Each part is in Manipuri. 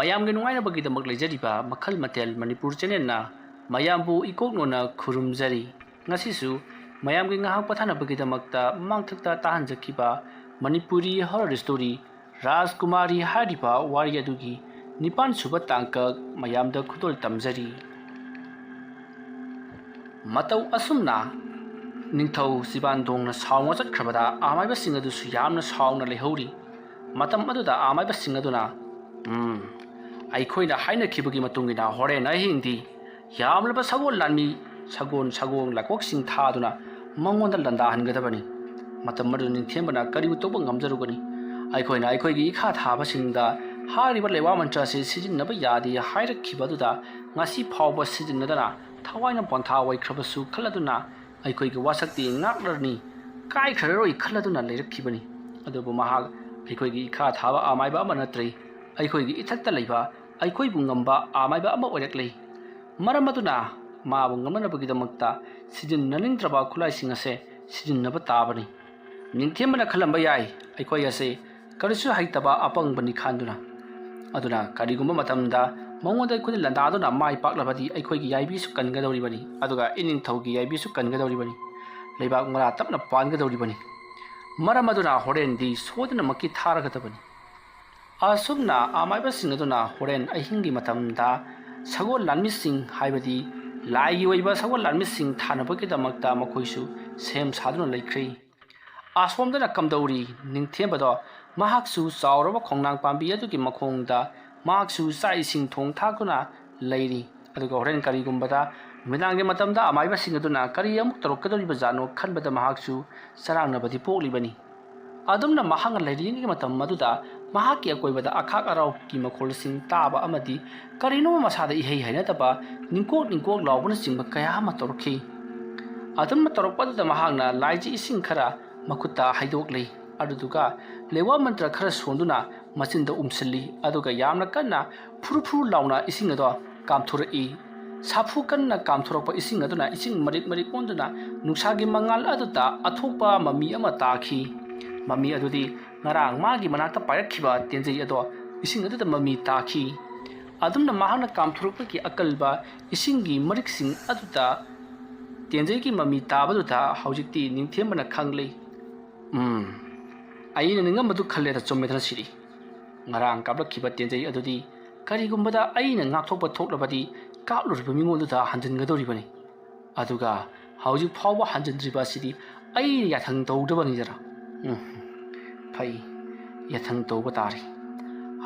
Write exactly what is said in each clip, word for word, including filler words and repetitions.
ꯃꯌꯥꯝꯒꯤ ꯅꯨꯡꯉꯥꯏꯅꯕꯒꯤꯗꯃꯛ ꯂꯩꯖꯔꯤꯕ ꯃꯈꯜ ꯃꯊꯦꯜ ꯃꯅꯤꯄꯨꯔ ꯆꯦꯅꯦꯜꯅ ꯃꯌꯥꯝꯕꯨ ꯏꯀꯣꯛ ꯅꯣꯟꯅ ꯈꯨꯔꯨꯝꯖꯔꯤ꯫ ꯉꯁꯤꯁꯨ ꯃꯌꯥꯝꯒꯤ ꯉꯥꯏꯍꯥꯛ ꯄꯣꯊꯥꯅꯕꯒꯤꯗꯃꯛꯇ ꯃꯃꯥꯡꯊꯛꯇ ꯇꯥꯍꯟꯖꯈꯤꯕ ꯃꯅꯤꯄꯨꯔꯤ ꯍꯣꯔꯔ ꯁ꯭ꯇꯣꯔꯤ ꯔꯥꯖꯀꯨꯃꯥꯔꯤ ꯍꯥꯏꯔꯤꯕ ꯋꯥꯔꯤ ꯑꯗꯨꯒꯤ ꯅꯤꯄꯥꯟ ꯁꯨꯕ ꯇꯥꯡꯀꯛ ꯃꯌꯥꯝꯗ ꯈꯨꯗꯣꯜ ꯇꯝꯖꯔꯤ꯫ ꯃꯇꯧ ꯑꯁꯨꯝꯅ ꯅꯤꯡꯊꯧ ꯁꯤꯕꯥꯟꯗꯣꯡꯅ ꯁꯥꯎꯅ ꯆꯠꯈ꯭ꯔꯕꯗ ꯑꯃꯥꯏꯕꯁꯤꯡ ꯑꯗꯨꯁꯨ ꯌꯥꯝꯅ ꯁꯥꯎꯅ ꯂꯩꯍꯧꯔꯤ꯫ ꯃꯇꯝ ꯑꯗꯨꯗ ꯑꯃꯥꯏꯕꯁꯤꯡ ꯑꯗꯨꯅ, "ꯎꯝ, ꯑꯩꯈꯣꯏꯅ ꯍꯥꯏꯅꯈꯤꯕꯒꯤ ꯃꯇꯨꯡ ꯏꯟꯅ ꯍꯣꯔꯦꯟ ꯑꯍꯤꯡꯗꯤ ꯌꯥꯝꯂꯕ ꯁꯒꯣꯜ ꯂꯥꯟꯃꯤ, ꯁꯒꯣꯜ, ꯁꯒꯣꯜ ꯂꯥꯛꯄꯁꯤꯡ ꯊꯥꯗꯨꯅ ꯃꯉꯣꯟꯗ ꯂꯥꯟꯗꯥꯍꯟꯒꯗꯕꯅꯤ꯫" ꯃꯇꯝ ꯑꯗꯨꯗ ꯅꯤꯡꯊꯦꯝꯕꯅ ꯀꯔꯤꯕꯨ ꯇꯧꯕ ꯉꯝꯖꯔꯨꯒꯅꯤ? ꯑꯩꯈꯣꯏꯅ ꯑꯩꯈꯣꯏꯒꯤ ꯏꯈꯥ ꯊꯥꯕꯁꯤꯡꯗ ꯍꯥꯏꯔꯤꯕ ꯂꯩꯋꯥ ꯃꯟꯇ꯭ꯔ ꯑꯁꯤ ꯁꯤꯖꯤꯟꯅꯕ ꯌꯥꯗꯦ ꯍꯥꯏꯔꯛꯈꯤꯕ ꯑꯗꯨꯗ ꯉꯁꯤ ꯐꯥꯎꯕ ꯁꯤꯖꯤꯟꯅꯗꯅ ꯊꯋꯥꯏꯅ ꯄꯣꯟꯊꯥ ꯑꯣꯏꯈ꯭ꯔꯕꯁꯨ ꯈꯜꯂꯗꯨꯅ ꯑꯩꯈꯣꯏꯒꯤ ꯋꯥꯁꯛꯇꯤ ꯉꯥꯛꯂꯔꯅꯤ, ꯀꯥꯏꯈ꯭ꯔꯔꯣꯏ ꯈꯜꯂꯗꯨꯅ ꯂꯩꯔꯛꯈꯤꯕꯅꯤ꯫ ꯑꯗꯨꯕꯨ ꯃꯍꯥꯛ ꯑꯩꯈꯣꯏꯒꯤ ꯏꯈꯥ ꯊꯥꯕ ꯑꯃꯥꯏꯕ ꯑꯃ ꯅꯠꯇ꯭ꯔꯦ, ꯑꯩꯈꯣꯏꯒꯤ ꯏꯊꯛꯇ ꯂꯩꯕ ꯑꯩꯈꯣꯏꯕꯨ ꯉꯝꯕ ꯑꯃꯥꯏꯕ ꯑꯃ ꯑꯣꯏꯔꯛꯂꯦ꯫ ꯃꯔꯝ ꯑꯗꯨꯅ ꯃꯥꯕꯨ ꯉꯝꯅꯅꯕꯒꯤꯗꯃꯛꯇ ꯁꯤꯖꯤꯟꯅꯅꯤꯡꯗ꯭ꯔꯕ ꯈꯨꯠꯂꯥꯏꯁꯤꯡ ꯑꯁꯦ ꯁꯤꯖꯤꯟꯅꯕ ꯇꯥꯕꯅꯤ꯫ ꯅꯤꯡꯊꯦꯝꯕꯅ ꯈꯜꯂꯝꯕ ꯌꯥꯏ, ꯑꯩꯈꯣꯏ ꯑꯁꯦ ꯀꯔꯤꯁꯨ ꯍꯩꯇꯕ ꯑꯄꯪꯕꯅꯤ ꯈꯟꯗꯨꯅ꯫ ꯑꯗꯨꯅ ꯀꯔꯤꯒꯨꯝꯕ ꯃꯇꯝꯗ ꯃꯉꯣꯟꯗ ꯑꯩꯈꯣꯏꯅ ꯂꯥꯟꯗꯥꯗꯨꯅ ꯃꯥꯏ ꯄꯥꯛꯂꯕꯗꯤ ꯑꯩꯈꯣꯏꯒꯤ ꯌꯥꯏꯕꯤꯁꯨ ꯀꯟꯒꯗꯧꯔꯤꯕꯅꯤ, ꯑꯗꯨꯒ ꯏꯅꯤꯡꯊꯧꯒꯤ ꯌꯥꯏꯕꯤꯁꯨ ꯀꯟꯒꯗꯧꯔꯤꯕꯅꯤ, ꯂꯩꯕꯥꯛ ꯃꯔꯥ ꯇꯞꯅ ꯄꯥꯟꯒꯗꯧꯔꯤꯕꯅꯤ꯫ ꯃꯔꯝ ꯑꯗꯨꯅ ꯍꯣꯔꯦꯟꯗꯤ ꯁꯣꯏꯗꯅꯃꯛꯀꯤ ꯊꯥꯔꯒꯗꯕꯅꯤ꯫ ꯑꯁꯨꯝꯅ ꯑꯃꯥꯏꯕꯁꯤꯡ ꯑꯗꯨꯅ ꯍꯣꯔꯦꯟ ꯑꯍꯤꯡꯒꯤ ꯃꯇꯝꯗ ꯁꯒꯣꯜ ꯂꯥꯟꯃꯤꯁꯤꯡ, ꯍꯥꯏꯕꯗꯤ ꯂꯥꯏꯒꯤ ꯑꯣꯏꯕ ꯁꯒꯣꯜ ꯂꯥꯟꯃꯤꯁꯤꯡ ꯊꯥꯅꯕꯒꯤꯗꯃꯛꯇ ꯃꯈꯣꯏꯁꯨ ꯁꯦꯝ ꯁꯥꯗꯨꯅ ꯂꯩꯈ꯭ꯔꯦ꯫ ꯑꯁꯣꯝꯗꯅ ꯀꯝꯗꯧꯔꯤ? ꯅꯤꯡꯊꯦꯝꯕꯗꯣ ꯃꯍꯥꯛꯁꯨ ꯆꯥꯎꯔꯕ ꯈꯣꯡꯅꯥꯡ ꯄꯥꯝꯕꯤ ꯑꯗꯨꯒꯤ ꯃꯈꯣꯡꯗ ꯃꯍꯥꯛꯁꯨ ꯆꯥꯛ ꯏꯁꯤꯡ ꯊꯣꯡ ꯊꯥꯛꯇꯨꯅ ꯂꯩꯔꯤ꯫ ꯑꯗꯨꯒ ꯍꯣꯔꯦꯟ ꯀꯔꯤꯒꯨꯝꯕꯗ ꯅꯨꯃꯤꯗꯥꯡꯒꯤ ꯃꯇꯝꯗ ꯑꯃꯥꯏꯕꯁꯤꯡ ꯑꯗꯨꯅ ꯀꯔꯤ ꯑꯃꯨꯛ ꯇꯧꯔꯛꯀꯗꯧꯔꯤꯕꯖꯥꯠꯅꯣ ꯈꯟꯕꯗ ꯃꯍꯥꯛꯁꯨ ꯆꯔꯥꯡꯅꯕꯗꯤ ꯄꯣꯛꯂꯤꯕꯅꯤ꯫ ꯑꯗꯨꯝꯅ ꯃꯍꯥꯛꯅ ꯂꯩꯔꯤꯉꯩꯒꯤ ꯃꯇꯝ ꯑꯗꯨꯗ ꯃꯍꯥꯛꯀꯤ ꯑꯀꯣꯏꯕꯗ ꯑꯈꯥꯛ ꯑꯔꯥꯎꯒꯤ ꯃꯈꯣꯜꯁꯤꯡ ꯇꯥꯕ ꯑꯃꯗꯤ ꯀꯔꯤꯅꯣ ꯃꯁꯥꯗ ꯏꯍꯩ ꯍꯩꯅꯗꯕ ꯅꯤꯡꯀꯣꯛ ꯅꯤꯡꯀꯣꯛ ꯂꯥꯎꯕꯅꯆꯤꯡꯕ ꯀꯌꯥ ꯑꯃ ꯇꯧꯔꯛꯈꯤ꯫ ꯑꯗꯨꯝꯅ ꯇꯧꯔꯛꯄ ꯑꯗꯨꯗ ꯃꯍꯥꯛꯅ ꯂꯥꯏꯖꯤ ꯏꯁꯤꯡ ꯈꯔ ꯃꯈꯨꯠꯇ ꯍꯩꯗꯣꯛꯂꯤ꯫ ꯑꯗꯨꯗꯨꯒ ꯂꯩꯋꯥ ꯃꯟꯇ꯭ꯔ ꯈꯔ ꯁꯣꯟꯗꯨꯅ ꯃꯆꯤꯟꯗ ꯎꯝꯁꯤꯜꯂꯤ꯫ ꯑꯗꯨꯒ ꯌꯥꯝꯅ ꯀꯟꯅ ꯐꯨꯔꯨ ꯐꯨꯔꯨ ꯂꯥꯎꯅ ꯏꯁꯤꯡ ꯑꯗꯣ ꯀꯥꯝꯊꯣꯔꯛꯏ꯫ ꯁꯥꯐꯨ ꯀꯟꯅ ꯀꯥꯝꯊꯣꯔꯛꯄ ꯏꯁꯤꯡ ꯑꯗꯨꯅ ꯏꯁꯤꯡ ꯃꯔꯤꯛ ꯃꯔꯤꯛ ꯑꯣꯟꯗꯨꯅ ꯅꯨꯡꯁꯥꯒꯤ ꯃꯉꯥꯜ ꯑꯗꯨꯗ ꯑꯊꯣꯛꯄ ꯃꯃꯤ ꯑꯃ ꯇꯥꯈꯤ꯫ ꯃꯃꯤ ꯑꯗꯨꯗꯤ ꯉꯔꯥꯡ ꯃꯥꯒꯤ ꯃꯅꯥꯛꯇ ꯄꯥꯏꯔꯛꯈꯤꯕ ꯇꯦꯟꯖꯩ ꯑꯗꯣ ꯏꯁꯤꯡ ꯑꯗꯨꯗ ꯃꯃꯤ ꯇꯥꯈꯤ꯫ ꯑꯗꯨꯝꯅ ꯃꯍꯥꯛꯅ ꯀꯥꯝꯊꯣꯔꯛꯄꯒꯤ ꯑꯀꯜꯕ ꯏꯁꯤꯡꯒꯤ ꯃꯔꯤꯛꯁꯤꯡ ꯑꯗꯨꯗ ꯇꯦꯟꯖꯩꯒꯤ ꯃꯃꯤ ꯇꯥꯕꯗꯨꯗ ꯍꯧꯖꯤꯛꯇꯤ ꯅꯤꯡꯊꯦꯝꯕꯅ ꯈꯪꯂꯦ꯫ "ꯎꯝ, ꯑꯩꯅ ꯅꯤꯡꯉꯝꯕꯗꯨ ꯈꯜꯂꯦꯗ, ꯆꯨꯝꯃꯦꯗꯅ ꯁꯤꯗꯤ꯫ ꯉꯔꯥꯡ ꯀꯥꯞꯂꯛꯈꯤꯕ ꯇꯦꯟꯖꯩ ꯑꯗꯨꯗꯤ ꯀꯔꯤꯒꯨꯝꯕꯗ ꯑꯩꯅ ꯉꯥꯛꯊꯣꯛꯄ ꯊꯣꯛꯂꯕꯗꯤ ꯀꯥꯞꯂꯨꯔꯤꯕ ꯃꯤꯉꯣꯟꯗꯨꯗ ꯍꯟꯖꯤꯟꯒꯗꯧꯔꯤꯕꯅꯤ꯫ ꯑꯗꯨꯒ ꯍꯧꯖꯤꯛ ꯐꯥꯎꯕ ꯍꯟꯖꯤꯟꯗ꯭ꯔꯤꯕ ꯑꯁꯤꯗꯤ ꯑꯩꯅ ꯌꯥꯊꯪ ꯇꯧꯗꯕꯅꯤꯗꯅ꯫ ꯎꯝ, ꯐꯩ, ꯌꯥꯊꯪ ꯇꯧꯕ ꯇꯥꯔꯦ꯫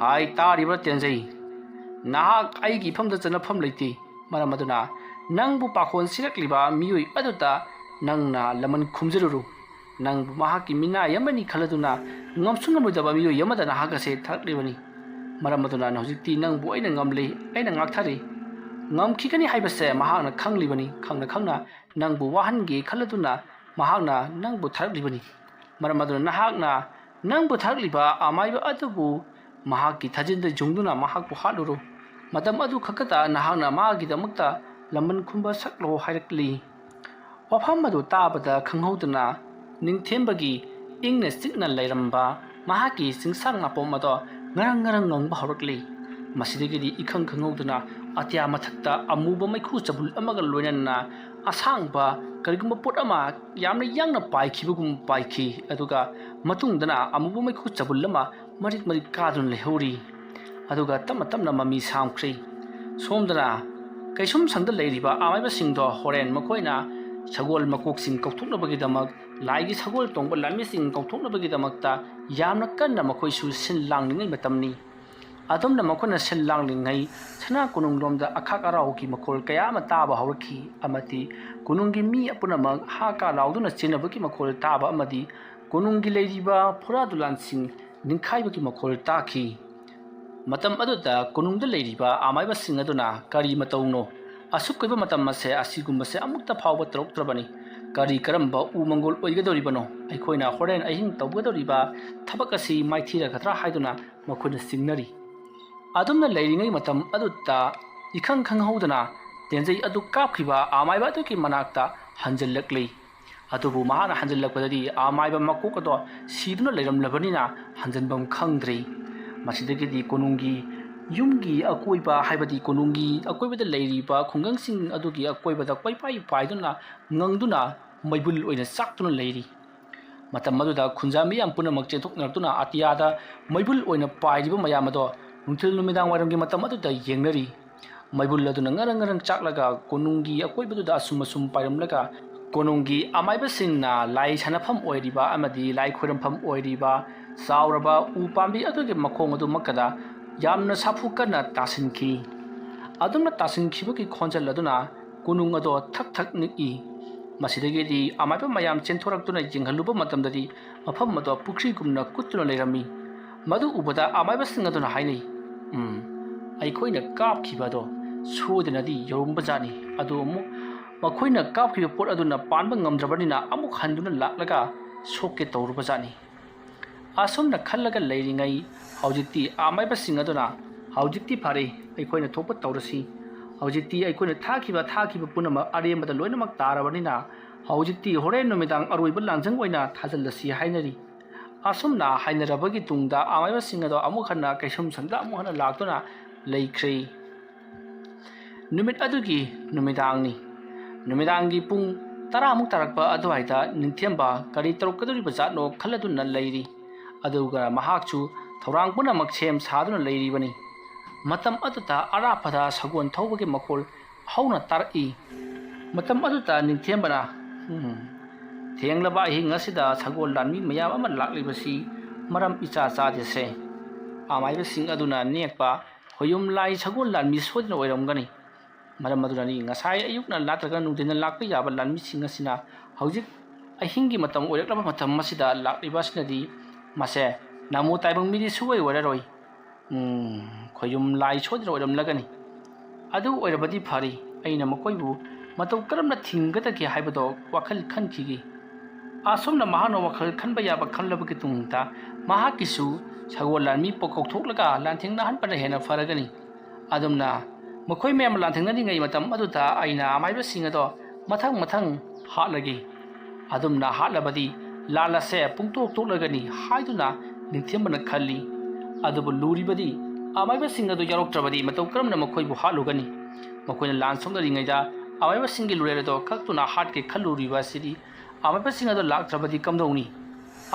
ꯍꯥꯏ ꯇꯥꯔꯤꯕ ꯇꯦꯟꯖꯩ, ꯅꯍꯥꯛ ꯑꯩꯒꯤ ꯏꯐꯝꯗ ꯆꯠꯅꯐꯝ ꯂꯩꯇꯦ꯫ ꯃꯔꯝ ꯑꯗꯨꯅ ꯅꯪꯕꯨ ꯄꯥꯈꯣꯟ ꯁꯤꯔꯛꯂꯤꯕ ꯃꯤꯑꯣꯏ ꯑꯗꯨꯗ ꯅꯪꯅ ꯂꯃꯟ ꯈꯨꯝꯖꯔꯨꯔꯣ꯫ ꯅꯪꯕꯨ ꯃꯍꯥꯛꯀꯤ ꯃꯤꯅꯥꯏ ꯑꯃꯅꯤ ꯈꯜꯂꯗꯨꯅ ꯉꯝꯁꯨ ꯉꯝꯂꯣꯏꯗꯕ ꯃꯤꯑꯣꯏ ꯑꯃꯗ ꯅꯍꯥꯛ ꯑꯁꯦ ꯊꯥꯔꯛꯂꯤꯕꯅꯤ꯫ ꯃꯔꯝ ꯑꯗꯨꯅ ꯍꯧꯖꯤꯛꯇꯤ ꯅꯪꯕꯨ ꯑꯩꯅ ꯉꯝꯂꯦ, ꯑꯩꯅ ꯉꯥꯛꯊꯔꯦ꯫ ꯉꯝꯈꯤꯒꯅꯤ ꯍꯥꯏꯕꯁꯦ ꯃꯍꯥꯛꯅ ꯈꯪꯂꯤꯕꯅꯤ꯫ ꯈꯪꯅ ꯈꯪꯅ ꯅꯪꯕꯨ ꯋꯥꯍꯟꯒꯦ ꯈꯜꯂꯗꯨꯅ ꯃꯍꯥꯛꯅ ꯅꯪꯕꯨ ꯊꯥꯔꯛꯂꯤꯕꯅꯤ꯫ ꯃꯔꯝ ꯑꯗꯨꯅ ꯅꯍꯥꯛꯅ ꯅꯪꯕꯨ ꯊꯥꯔꯛꯂꯤꯕ ꯑꯃꯥꯏꯕ ꯑꯗꯨꯕꯨ ꯃꯍꯥꯛꯀꯤ ꯊꯥꯖꯤꯟꯗ ꯌꯨꯡꯗꯨꯅ ꯃꯍꯥꯛꯄꯨ ꯍꯥꯠꯂꯨꯔꯣ꯫ ꯃꯇꯝ ꯑꯗꯨ ꯈꯛꯇꯗ ꯅꯍꯥꯛꯅ ꯃꯥꯒꯤꯗꯃꯛꯇ ꯂꯃꯟ ꯈꯨꯝꯕ ꯁꯛꯂꯣ" ꯍꯥꯏꯔꯛꯂꯤ꯫ ꯋꯥꯐꯝ ꯑꯗꯨ ꯇꯥꯕꯗ ꯈꯪꯍꯧꯗꯅ ꯅꯤꯡꯊꯦꯝꯕꯒꯤ ꯏꯪꯅ ꯆꯤꯛꯅ ꯂꯩꯔꯝꯕ ꯃꯍꯥꯛꯀꯤ ꯆꯤꯡꯁꯥꯡ ꯅꯥꯄꯣꯝ ꯑꯗꯣ ꯉꯔꯪ ꯉꯔꯪ ꯉꯪꯕ ꯍꯧꯔꯛꯂꯤ꯫ ꯃꯁꯤꯗꯒꯤꯗꯤ ꯏꯈꯪ ꯈꯪꯍꯧꯗꯅ ꯑꯇꯤꯌꯥ ꯃꯊꯛꯇ ꯑꯃꯨꯕ ꯃꯩꯈꯨ ꯆꯕꯨꯜ ꯑꯃꯒ ꯂꯣꯏꯅꯅ ꯑꯁꯥꯡꯕ ꯀꯔꯤꯒꯨꯝꯕ ꯄꯣꯠ ꯑꯃ ꯌꯥꯝꯅ ꯌꯥꯡꯅ ꯄꯥꯏꯈꯤꯕꯒꯨꯝ ꯄꯥꯏꯈꯤ꯫ ꯑꯗꯨꯒ ꯃꯇꯨꯡꯗꯅ ꯑꯃꯨꯕ ꯃꯩꯈꯨ ꯆꯕꯨꯜ ꯑꯃ ꯃꯔꯤꯛ ꯃꯔꯤꯛ ꯀꯥꯗꯨꯅ ꯂꯩꯍꯧꯔꯤ꯫ ꯑꯗꯨꯒ ꯇꯞꯅ ꯇꯞꯅ ꯃꯃꯤ ꯁꯥꯝꯈ꯭ꯔꯦ꯫ ꯁꯣꯝꯗꯅ ꯀꯩꯁꯨꯝ ꯁꯪꯗ ꯂꯩꯔꯤꯕ ꯑꯃꯥꯏꯕꯁꯤꯡꯗꯣ ꯍꯣꯔꯦꯟ ꯃꯈꯣꯏꯅ ꯁꯒꯣꯜ ꯃꯀꯣꯛꯁꯤꯡ ꯀꯧꯊꯣꯛꯅꯕꯒꯤꯗꯃꯛ, ꯂꯥꯏꯒꯤ ꯁꯒꯣꯜ ꯇꯣꯡꯕ ꯂꯥꯟꯃꯤꯁꯤꯡ ꯀꯧꯊꯣꯛꯅꯕꯒꯤꯗꯃꯛꯇ ꯌꯥꯝꯅ ꯀꯟꯅ ꯃꯈꯣꯏꯁꯨ ꯁꯤꯜ ꯂꯥꯡꯂꯤꯉꯩ ꯃꯇꯝꯅꯤ꯫ ꯑꯗꯨꯝꯅ ꯃꯈꯣꯏꯅ ꯁꯤꯜ ꯂꯥꯡꯂꯤꯉꯩ ꯁꯅꯥ ꯀꯣꯅꯨꯡꯂꯣꯝꯗ ꯑꯈꯥꯛ ꯑꯔꯥꯎꯒꯤ ꯃꯈꯣꯜ ꯀꯌꯥ ꯑꯃ ꯇꯥꯕ ꯍꯧꯔꯛꯈꯤ ꯑꯃꯗꯤ ꯀꯣꯅꯨꯡꯒꯤ ꯃꯤ ꯄꯨꯝꯅꯃꯛ ꯍꯥ ꯀꯥ ꯂꯥꯎꯗꯨꯅ ꯆꯦꯟꯅꯕꯒꯤ ꯃꯈꯣꯜ ꯇꯥꯕ ꯑꯃꯗꯤ ꯀꯣꯅꯨꯡꯒꯤ ꯂꯩꯔꯤꯕ ꯐꯨꯔꯥ ꯗꯨꯂꯥꯟꯁꯤꯡ ꯅꯤꯡꯈꯥꯏꯕꯒꯤ ꯃꯈꯣꯜ ꯇꯥꯈꯤ꯫ ꯃꯇꯝ ꯑꯗꯨꯗ ꯀꯣꯅꯨꯡꯗ ꯂꯩꯔꯤꯕ ꯑꯃꯥꯏꯕꯁꯤꯡ ꯑꯗꯨꯅ ꯀꯔꯤ ꯃꯇꯧꯅꯣ? ꯑꯁꯨꯛ ꯀꯨꯏꯕ ꯃꯇꯝ ꯑꯁꯦ ꯑꯁꯤꯒꯨꯝꯕꯁꯦ ꯑꯃꯨꯛꯇ ꯐꯥꯎꯕ ꯇꯧꯔꯛꯇ꯭ꯔꯕꯅꯤ꯫ ꯀꯔꯤ ꯀꯔꯝꯕ ꯎ ꯃꯪꯒꯣꯜ ꯑꯣꯏꯒꯗꯧꯔꯤꯕꯅꯣ? ꯑꯩꯈꯣꯏꯅ ꯍꯣꯔꯦꯟ ꯑꯍꯤꯡ ꯇꯧꯒꯗꯧꯔꯤꯕ ꯊꯕꯛ ꯑꯁꯤ ꯃꯥꯏꯊꯤꯔꯒꯗ꯭ꯔꯥ ꯍꯥꯏꯗꯨꯅ ꯃꯈꯣꯏꯅ ꯆꯤꯡꯅꯔꯤ꯫ ꯑꯗꯨꯝꯅ ꯂꯩꯔꯤꯉꯩ ꯃꯇꯝ ꯑꯗꯨꯗ ꯏꯈꯪ ꯈꯪꯍꯧꯗꯅ ꯇꯦꯟꯖꯩ ꯑꯗꯨ ꯀꯥꯞꯈꯤꯕ ꯑꯃꯥꯏꯕ ꯑꯗꯨꯒꯤ ꯃꯅꯥꯛꯇ ꯍꯟꯖꯤꯜꯂꯛꯂꯤ꯫ ꯑꯗꯨꯕꯨ ꯃꯍꯥꯛꯅ ꯍꯟꯖꯤꯜꯂꯛꯄꯗꯗꯤ ꯑꯃꯥꯏꯕ ꯃꯀꯣꯛ ꯑꯗꯣ ꯁꯤꯗꯨꯅ ꯂꯩꯔꯝꯂꯕꯅꯤꯅ ꯍꯟꯖꯤꯟꯐꯝ ꯈꯪꯗ꯭ꯔꯤ꯫ ꯃꯁꯤꯗꯒꯤꯗꯤ ꯀꯣꯅꯨꯡꯒꯤ ꯌꯨꯝꯒꯤ ꯑꯀꯣꯏꯕ, ꯍꯥꯏꯕꯗꯤ ꯀꯣꯅꯨꯡꯒꯤ ꯑꯀꯣꯏꯕꯗ ꯂꯩꯔꯤꯕ ꯈꯨꯡꯒꯪꯁꯤꯡ ꯑꯗꯨꯒꯤ ꯑꯀꯣꯏꯕꯗ ꯀꯣꯏꯄꯥꯏ ꯄꯥꯏꯗꯨꯅ, ꯉꯪꯗꯨꯅ, ꯃꯩꯕꯨꯜ ꯑꯣꯏꯅ ꯆꯥꯛꯇꯨꯅ ꯂꯩꯔꯤ꯫ ꯃꯇꯝ ꯑꯗꯨꯗ ꯈꯨꯟꯖꯥ ꯃꯤꯌꯥꯝ ꯄꯨꯝꯅꯃꯛ ꯆꯦꯟꯊꯣꯛꯅꯔꯛꯇꯨꯅ ꯑꯇꯤꯌꯥꯗ ꯃꯩꯕꯨꯜ ꯑꯣꯏꯅ ꯄꯥꯏꯔꯤꯕ ꯃꯌꯥꯝ ꯑꯗꯣ ꯅꯨꯡꯊꯤꯜ ꯅꯨꯃꯤꯗꯥꯡ ꯋꯥꯏꯔꯝꯒꯤ ꯃꯇꯝ ꯑꯗꯨꯗ ꯌꯦꯡꯅꯔꯤ꯫ ꯃꯩꯕꯨꯜ ꯑꯗꯨꯅ ꯉꯔꯪ ꯉꯔꯪ ꯆꯥꯛꯂꯒ ꯀꯣꯅꯨꯡꯒꯤ ꯑꯀꯣꯏꯕꯗꯨꯗ ꯑꯁꯨꯝ ꯑꯁꯨꯝ ꯄꯥꯏꯔꯝꯂꯒ, ꯀꯣꯅꯨꯡꯒꯤ ꯑꯃꯥꯏꯕꯁꯤꯡꯅ ꯂꯥꯏ ꯁꯥꯟꯅꯐꯝ ꯑꯣꯏꯔꯤꯕ ꯑꯃꯗꯤ ꯂꯥꯏ ꯈꯣꯏꯔꯝꯐꯝ ꯑꯣꯏꯔꯤꯕ ꯆꯥꯎꯔꯕ ꯎ ꯄꯥꯝꯕꯤ ꯑꯗꯨꯒꯤ ꯃꯈꯣꯡ ꯑꯗꯨꯃꯛꯀꯗ ꯌꯥꯝꯅ ꯁꯥꯐꯨ ꯀꯟꯅ ꯇꯥꯁꯤꯟꯈꯤ꯫ ꯑꯗꯨꯝꯅ ꯇꯥꯁꯤꯟꯈꯤꯕꯒꯤ ꯈꯣꯟꯖꯦꯜ ꯑꯗꯨꯅ ꯀꯣꯅꯨꯡ ꯑꯗꯣ ꯊꯛ ꯊꯛ ꯅꯤꯛꯏ꯫ ꯃꯁꯤꯗꯒꯤꯗꯤ ꯑꯃꯥꯏꯕ ꯃꯌꯥꯝ ꯆꯦꯟꯊꯣꯔꯛꯇꯨꯅ ꯌꯦꯡꯍꯜꯂꯨꯕ ꯃꯇꯝꯗꯗꯤ ꯃꯐꯝ ꯑꯗꯣ ꯄꯨꯈ꯭ꯔꯤꯒꯨꯝꯅ ꯀꯨꯠꯇꯨꯅ ꯂꯩꯔꯝꯃꯤ꯫ ꯃꯗꯨ ꯎꯕꯗ ꯑꯃꯥꯏꯕꯁꯤꯡ ꯑꯗꯨꯅ ꯍꯥꯏꯅꯩ, "ꯎꯝ, ꯑꯩꯈꯣꯏꯅ ꯀꯥꯞꯈꯤꯕ ꯑꯗꯣ ꯁꯣꯏꯗꯅꯗꯤ ꯌꯧꯔꯝꯕꯖꯥꯠꯅꯤ꯫ ꯑꯗꯨ ꯑꯃꯨꯛ ꯃꯈꯣꯏꯅ ꯀꯥꯞꯈꯤꯕ ꯄꯣꯠ ꯑꯗꯨꯅ ꯄꯥꯟꯕ ꯉꯝꯗ꯭ꯔꯕꯅꯤꯅ ꯑꯃꯨꯛ ꯍꯟꯗꯨꯅ ꯂꯥꯛꯂꯒ ꯁꯣꯛꯀꯦ ꯇꯧꯔꯨꯕꯖꯥꯠꯅꯤ꯫" ꯑꯁꯨꯝꯅ ꯈꯜꯂꯒ ꯂꯩꯔꯤꯉꯩ, ꯍꯧꯖꯤꯛꯇꯤ ꯑꯃꯥꯏꯕꯁꯤꯡ ꯑꯗꯨꯅ, "ꯍꯧꯖꯤꯛꯇꯤ ꯐꯔꯦ, ꯑꯩꯈꯣꯏꯅ ꯊꯣꯛꯄ ꯇꯧꯔꯁꯤ꯫ ꯍꯧꯖꯤꯛꯇꯤ ꯑꯩꯈꯣꯏꯅ ꯊꯥꯈꯤꯕ, ꯊꯥꯈꯤꯕ ꯄꯨꯝꯅꯃꯛ ꯑꯔꯦꯝꯕꯗ ꯂꯣꯏꯅꯃꯛ ꯇꯥꯔꯕꯅꯤꯅ, ꯍꯧꯖꯤꯛꯇꯤ ꯍꯣꯔꯦꯟ ꯅꯨꯃꯤꯗꯥꯡ ꯑꯔꯣꯏꯕ ꯂꯥꯟꯖꯪ ꯑꯣꯏꯅ ꯊꯥꯖꯤꯜꯂꯁꯤ" ꯍꯥꯏꯅꯔꯤ꯫ ꯑꯁꯨꯝꯅ ꯍꯥꯏꯅꯔꯕꯒꯤ ꯇꯨꯡꯗ ꯑꯃꯥꯏꯕꯁꯤꯡ ꯑꯗꯣ ꯑꯃꯨꯛ ꯍꯟꯅ ꯀꯩꯁꯨꯝꯁꯪꯗ ꯑꯃꯨꯛ ꯍꯟꯅ ꯂꯥꯛꯇꯨꯅ ꯂꯩꯈ꯭ꯔꯦ꯫ ꯅꯨꯃꯤꯠ ꯑꯗꯨꯒꯤ ꯅꯨꯃꯤꯗꯥꯡꯅꯤ꯫ ꯅꯨꯃꯤꯗꯥꯡꯒꯤ ꯄꯨꯡ ꯇꯔꯥꯃꯨꯛ ꯇꯥꯔꯛꯄ ꯑꯗꯨꯋꯥꯏꯗ ꯅꯤꯡꯊꯦꯝꯕ ꯀꯔꯤ ꯇꯧꯔꯛꯀꯗꯧꯔꯤꯕ ꯖꯥꯠꯅꯣ ꯈꯜꯂꯗꯨꯅ ꯂꯩꯔꯤ꯫ ꯑꯗꯨꯒ ꯃꯍꯥꯛꯁꯨ ꯊꯧꯔꯥꯡ ꯄꯨꯝꯅꯃꯛ ꯁꯦꯝ ꯁꯥꯗꯨꯅ ꯂꯩꯔꯤꯕꯅꯤ꯫ ꯃꯇꯝ ꯑꯗꯨꯗ ꯑꯔꯥꯞꯄꯗ ꯁꯒꯣꯜ ꯊꯧꯕꯒꯤ ꯃꯈꯣꯜ ꯍꯧꯅ ꯇꯥꯔꯛꯏ꯫ ꯃꯇꯝ ꯑꯗꯨꯗ ꯅꯤꯡꯊꯦꯝꯕꯅ, "ꯎꯝ, ꯊꯦꯡꯂꯕ ꯑꯍꯤꯡ ꯑꯁꯤꯗ ꯁꯒꯣꯜ ꯂꯥꯟꯃꯤ ꯃꯌꯥꯝ ꯑꯃ ꯂꯥꯛꯂꯤꯕꯁꯤ ꯃꯔꯝ ꯏꯆꯥ ꯆꯥꯗꯦꯁꯦ꯫ ꯑꯃꯥꯏꯕꯁꯤꯡ ꯑꯗꯨꯅ ꯅꯦꯛꯄ ꯈꯣꯌꯨꯝ ꯂꯥꯏ ꯁꯒꯣꯜ ꯂꯥꯟꯃꯤ ꯁꯣꯏꯗꯅ ꯑꯣꯏꯔꯝꯒꯅꯤ꯫ ꯃꯔꯝ ꯑꯗꯨꯅꯅꯤ ꯉꯁꯥꯏ ꯑꯌꯨꯛꯅ ꯅꯠꯇ꯭ꯔꯒ ꯅꯨꯡꯊꯤꯟꯗ ꯂꯥꯛꯄ ꯌꯥꯕ ꯂꯥꯟꯃꯤꯁꯤꯡ ꯑꯁꯤꯅ ꯍꯧꯖꯤꯛ ꯑꯍꯤꯡꯒꯤ ꯃꯇꯝ ꯑꯣꯏꯔꯛꯂꯕ ꯃꯇꯝ ꯑꯁꯤꯗ ꯂꯥꯛꯂꯤꯕ ꯑꯁꯤꯅꯗꯤ ꯃꯁꯦ ꯅꯥꯃꯨ ꯇꯥꯏꯕꯪ ꯃꯤꯗꯤ ꯁꯨꯡꯑꯣꯏ ꯑꯣꯏꯔꯔꯣꯏ꯫ ꯎꯝ, ꯈꯣꯌꯨꯝ ꯂꯥꯏ ꯁꯣꯏꯗꯅ ꯑꯣꯏꯔꯝꯂꯒꯅꯤ꯫ ꯑꯗꯨ ꯑꯣꯏꯔꯕꯗꯤ ꯐꯔꯤ, ꯑꯩꯅ ꯃꯈꯣꯏꯕꯨ ꯃꯇꯧ ꯀꯔꯝꯅ ꯊꯤꯡꯒꯗꯒꯦ ꯍꯥꯏꯕꯗꯣ ꯋꯥꯈꯜ ꯈꯟꯈꯤꯒꯦ꯫" ꯑꯁꯨꯝꯅ ꯃꯍꯥꯛꯅ ꯋꯥꯈꯜ ꯈꯟꯕ ꯌꯥꯕ ꯈꯜꯂꯕꯒꯤ ꯇꯨꯡꯗ ꯃꯍꯥꯛꯀꯤꯁꯨ ꯁꯒꯣꯜ ꯂꯥꯟꯃꯤ ꯄꯣꯛ ꯀꯧꯊꯣꯛꯂꯒ ꯂꯥꯟꯊꯦꯡꯅꯍꯟꯕꯅ ꯍꯦꯟꯅ ꯐꯔꯒꯅꯤ꯫ ꯑꯗꯨꯝꯅ ꯃꯈꯣꯏ ꯃꯌꯥꯝ ꯂꯥꯟꯊꯦꯡꯅꯔꯤꯉꯩ ꯃꯇꯝ ꯑꯗꯨꯗ ꯑꯩꯅ ꯑꯃꯥꯏꯕꯁꯤꯡ ꯑꯗꯣ ꯃꯊꯪ ꯃꯊꯪ ꯍꯥꯠꯂꯒꯦ꯫ ꯑꯗꯨꯝꯅ ꯍꯥꯠꯂꯕꯗꯤ ꯂꯥꯟ ꯑꯁꯦ ꯄꯨꯡꯇꯣꯛ ꯇꯣꯛꯂꯒꯅꯤ ꯍꯥꯏꯗꯨꯅ ꯅꯤꯡꯊꯦꯝꯕꯅ ꯈꯜꯂꯤ꯫ ꯑꯗꯨꯕꯨ ꯂꯨꯔꯤꯕꯗꯤ ꯑꯃꯥꯏꯕꯁꯤꯡ ꯑꯗꯨ ꯌꯥꯎꯔꯛꯇ꯭ꯔꯕꯗꯤ ꯃꯇꯧ ꯀꯔꯝꯅ ꯃꯈꯣꯏꯕꯨ ꯍꯥꯠꯂꯨꯒꯅꯤ? ꯃꯈꯣꯏꯅ ꯂꯥꯟ ꯁꯣꯛꯅꯔꯤꯉꯩꯗ ꯑꯃꯥꯏꯕꯁꯤꯡꯒꯤ ꯂꯨꯔꯦꯜ ꯑꯗꯣ ꯀꯛꯇꯨꯅ ꯍꯥꯠꯀꯦ ꯈꯜꯂꯨꯔꯤꯕ ꯑꯁꯤꯗꯤ ꯑꯃꯥꯏꯕꯁꯤꯡ ꯑꯗꯨ ꯂꯥꯛꯇ꯭ꯔꯕꯗꯤ ꯀꯝꯗꯧꯅꯤ?